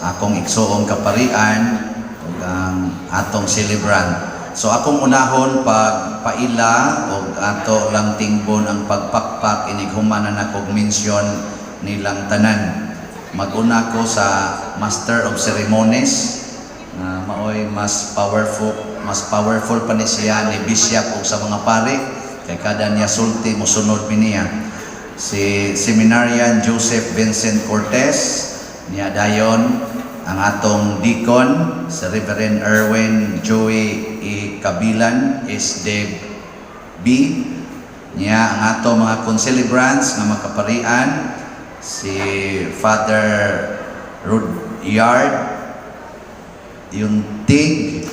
akong igsuong kaparian ug ang atong celebrant. So akong unahon pag paila og ato lang tingbon ang pagpakpak inig human na nakog mention nilang tanan. Maguna ko sa Master of Ceremonies na maoy mas powerful pa ni siya ni bishop ug sa mga pari kay kada niya sulti mosunod mi niya, si Seminarian Joseph Vincent Cortez. Niya dayon ang atong deacon, si Reverend Erwin Joey E. Kabilan SDB. Niya ang ato mga concelebrants nga makaparian, si Father Rudyard Yuntig,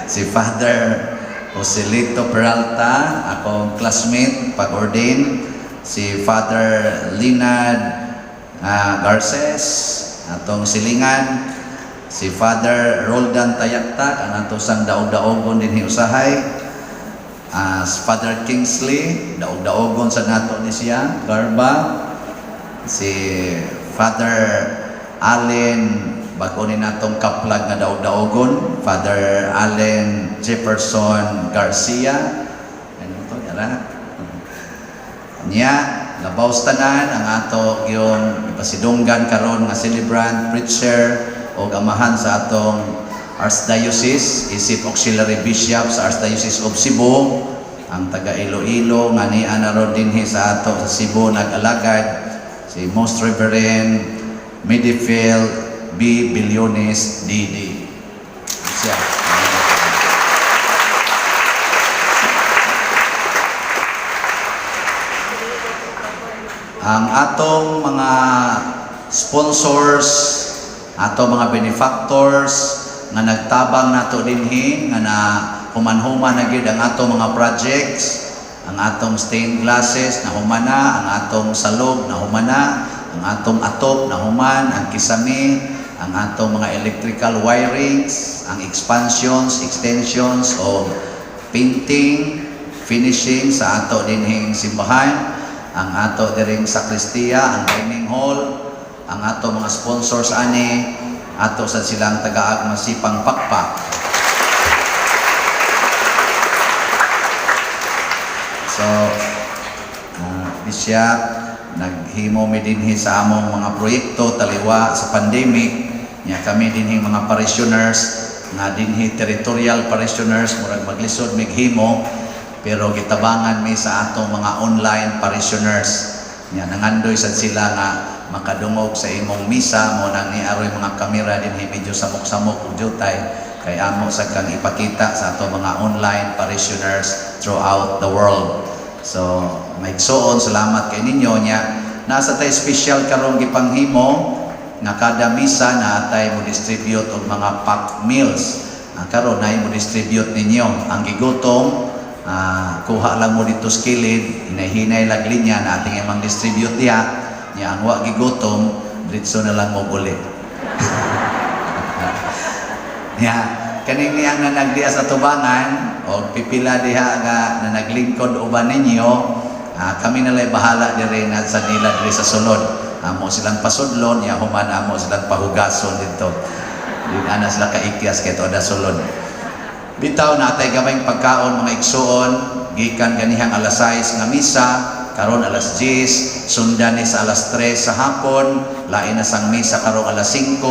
si Father Joselito Peralta, akong classmate pag-ordain, si Father Linad Garces, atong silingan, si Father Roldan Tayaktak, ang ato sang daog-daogon dinhi usahay, si Father Kingsley, daog-daogon sa nato ni siya, Garba, si Father Allen, bago ni natong kaplag nga daog-daogon, Father Allen Jefferson Garcia. Ano to, yara? Niya, labaw sa tanan, ang ato yung ipasidunggan karon nga celebrant, preacher, o amahan sa atong Archdiocese, isip Auxiliary Bishop sa Archdiocese of Cebu, ang taga Iloilo, nga niya na ron dinhi sa ato sa Cebu nag-alagad, si Most Reverend Medifil B. Billones DD. Siya. Ang atong mga sponsors, atong mga benefactors nga nagtabang nato dinhi nga na human-human na gyud ang atong mga projects, ang atong stained glasses na humana, ang atong salog na humana, ang atong atop na human, ang kisame, ang atong mga electrical wirings, ang expansions, extensions o painting, finishing sa ato dinhing simbahan, ang ato diring sakristiya, ang dining hall, ang ato mga sponsors ani, ato sa silang tagaag masipang pakpak. So, Bishop, naghimo mi dinhi sa among mga proyekto taliwa sa pandemic. Nya kami dinhi mga parishioners nga dinhi territorial parishioners murag maglisod mighimo, pero gitabangan mi sa atong mga online parishioners. Nya nangandoy sad sila nga makadungog sa imong misa. Mo nang niaroy mga kamera dinhi, medyo samok-samok ug jutay kay amo sa kang ipakita sa atong mga online parishioners throughout the world. So, maigsoon, salamat kay ninyo. Nya nasa tay special karong gipanghimo nga kada misa na atay mo distribute og mga packed meals. Karon na mo distribute ninyo. Ang gigutom, kuha lang mo dito sa kilid, hinay-hinay lag linya na ating imang distribute diha. Nya ang wa gigutom, diretso na lang mo uli. Nya kaning niyang nanagdiya sa tubangan o pipila diha nga na naglingkod uban ninyo, kami na lay bahala diri na sa nila diri sa sulod. Amo silang pasudlon, ya human amo silang pahugason dito. Di ana sila kaikyas kay tuod sulod. Bitaw natay gamayng pagkaon, mga igsuon, gikan ganihang alas 6 nga misa, karon alas 10, sundan ni sa alas 3 sa hapon, lain na sang misa karong alas 5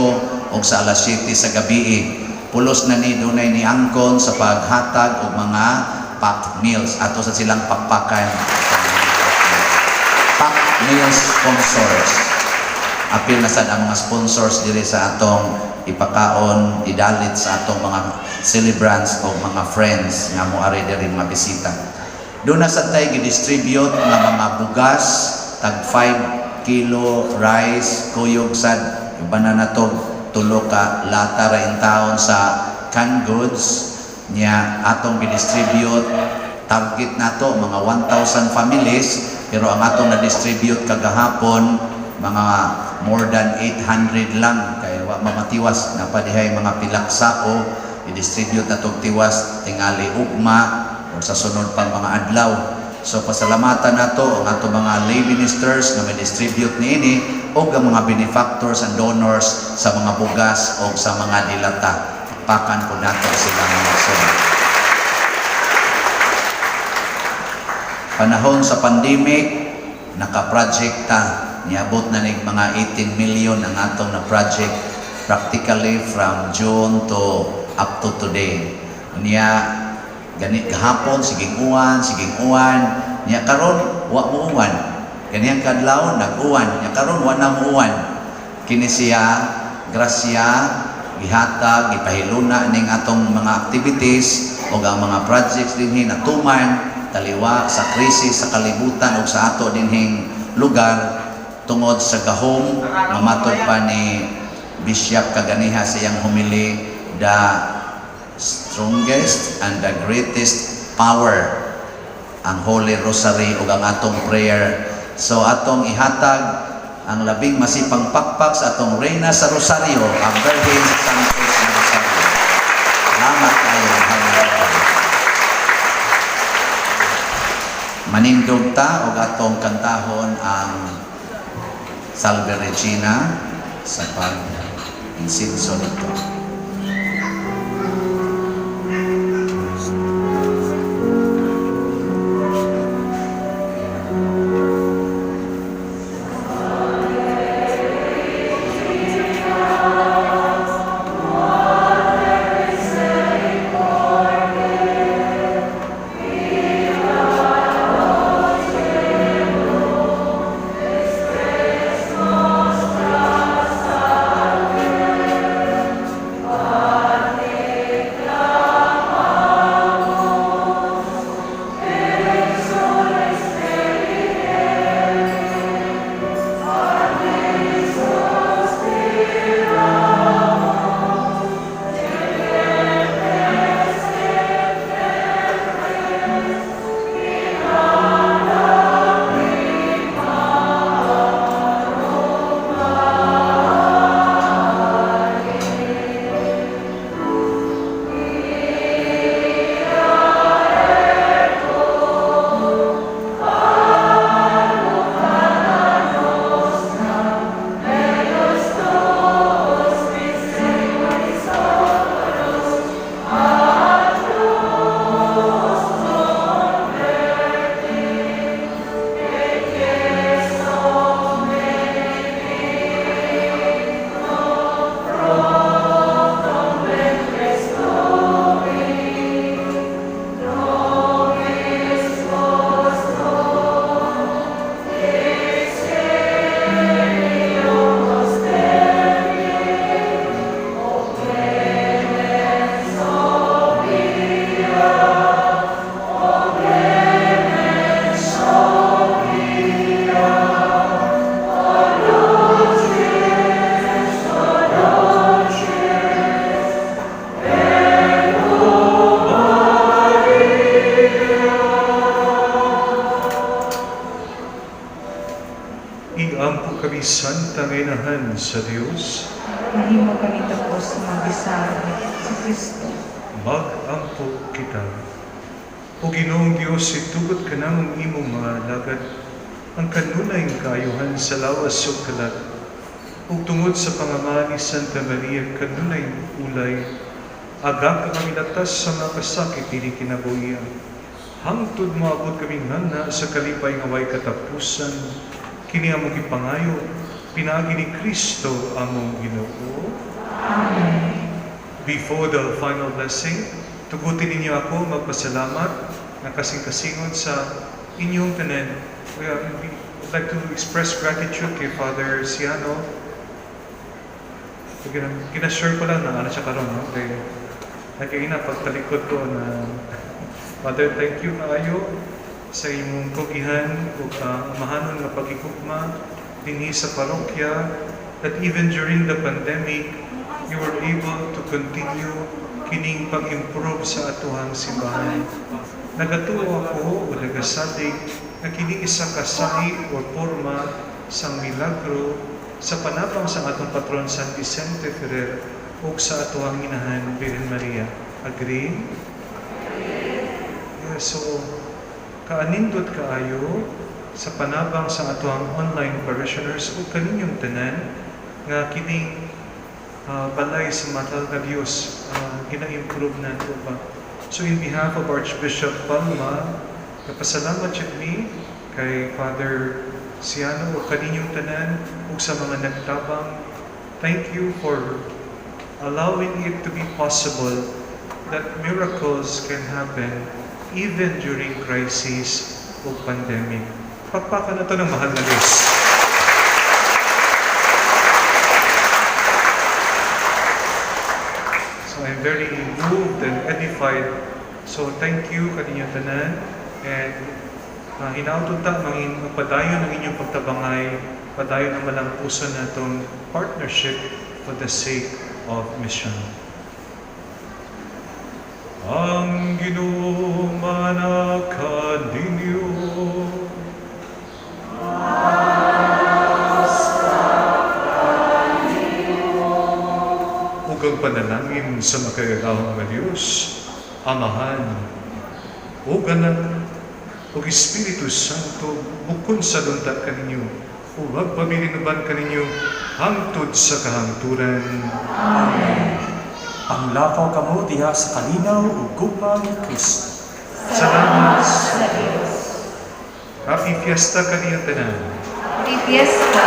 ug sa alas 7 sa gabi. Pulos na ni dunay ni angkon sa paghatag og mga packed meals ato sa silang pakpakan. Packed meals sponsors. Apil na sad ang mga sponsors diri sa atong ipakaon, idalit sa atong mga celebrants o mga friends nga moari diri mga bisita. Doon na sad tay gidistribute nga mga bugas, tag 5 kilo rice, kuyog sad iba na nato tulo ka lata ra in taon sa canned goods niya atong gidistribute. Target nato mga 1,000 families, pero ang atong na-distribute kagahapon mga more than 800 lang kay wa mamatiwas na padihay mga pilak sako. I-distribute na tog tiwas tingali ugma o sa sunod pang mga adlaw. So pasalamatan nato ang ato mga lay ministers nga may distribute niini og ang mga benefactors and donors sa mga bugas o sa mga dilata. Pakan po nato sila, mga igsoon. Panahon sa pandemic, naka-project ta. Niabot na nig mga 18 million ang atong na project practically from June to up to today. Unya gani gahapon siging uwan, siging uwan. Nya karon wa mo uwan. Ganihang kadlaw nag-uwan, nya karon wa na mo uwan. Kini siya grasya gihatag, gipahiluna ning atong mga activities o ang mga projects dinhi natuman taliwa sa krisis sa kalibutan ug sa ato dinhing lugar tungod sa gahom nga matod pa ni Bishop kaganiha sa iyang homily, the strongest and the greatest power ang Holy Rosary ug ang atong prayer. So atong ihatag ang labing masipang pakpak sa atong Reyna sa Rosario, ang Birhen Santos ng Rosario. Salamat kayo, mahal na Lord. Manindog ta og atong kantahon ang Salve Regina sa pag-insinso nito. Iampo kami, Santa nga Inahan sa Dios. Mahimo kami takos sa mga bisag sa Kristo. Mag-ampo kita. O Ginoong Dios, itugot kanamong imong mga alagad ang kanunay nga kaayuhan sa lawas ug kalag. Ug tungod sa pangama ni Santa Maria kanunay ulay, Aga ka kami latas sa mga kasakit dili kinabuhia. Hangtod moabot kami ngana sa kalipay nga way katapusan. Kini among gipangayo, pinaagi ni Kristo among Ginoo. Before the final blessing, tugutin ninyo ako magpasalamat na kasing-kasingon sa inyong tanan. We would like to express gratitude kay Father Siano. So, gina-share ko lang na ano siya karon, no? Kay nagkaina pagtalikod ko na, Father, thank you kaayo sa imong kugihan ug amahanon nga pagigugma dinhi sa parokya, that even during the pandemic you were able to continue kining pag-improve sa atuhang simbahan. Nagatuo ako o nagasalig nga kini isa ka sahi o porma sang milagro sa panabang sa atong patron San Vicente Ferrer ug sa atuhang inahan Birhen Maria. Agree? Yeah, so kaanindot kaayo sa panabang sa atuang online parishioners ug kaninyong tanan nga kining balay sa Mahal nga Dios gina-improve nato ba. So in behalf of Archbishop Palma, napasalamat jud mi kay Father Siano ug kaninyong tanan ug sa mga nagtabang. Thank you for allowing it to be possible that miracles can happen even during crisis o pandemic. Pakpakan nato ng mahal na Diyos. So I'm very moved and edified. So thank you kaninyong tanan and hinaot ta mangin magpadayon ang inyong pagtabangay, padayon ang malampuson natong partnership for the sake of mission. Ang Ginoo kaninyo. Ug ang panalangin sa makagagahom nga Dios, Amahan, ug Anak, ug Espiritu Santo, mukonsad unta kaninyo, ug magpabilin uban kaninyo hangtod sa kahangturan. Ang lakaw kamo diha sa kalinaw ug gugma ni Kristo. Salamat. Sa Dios. Happy Fiesta kaninyong tanan. Happy Fiesta!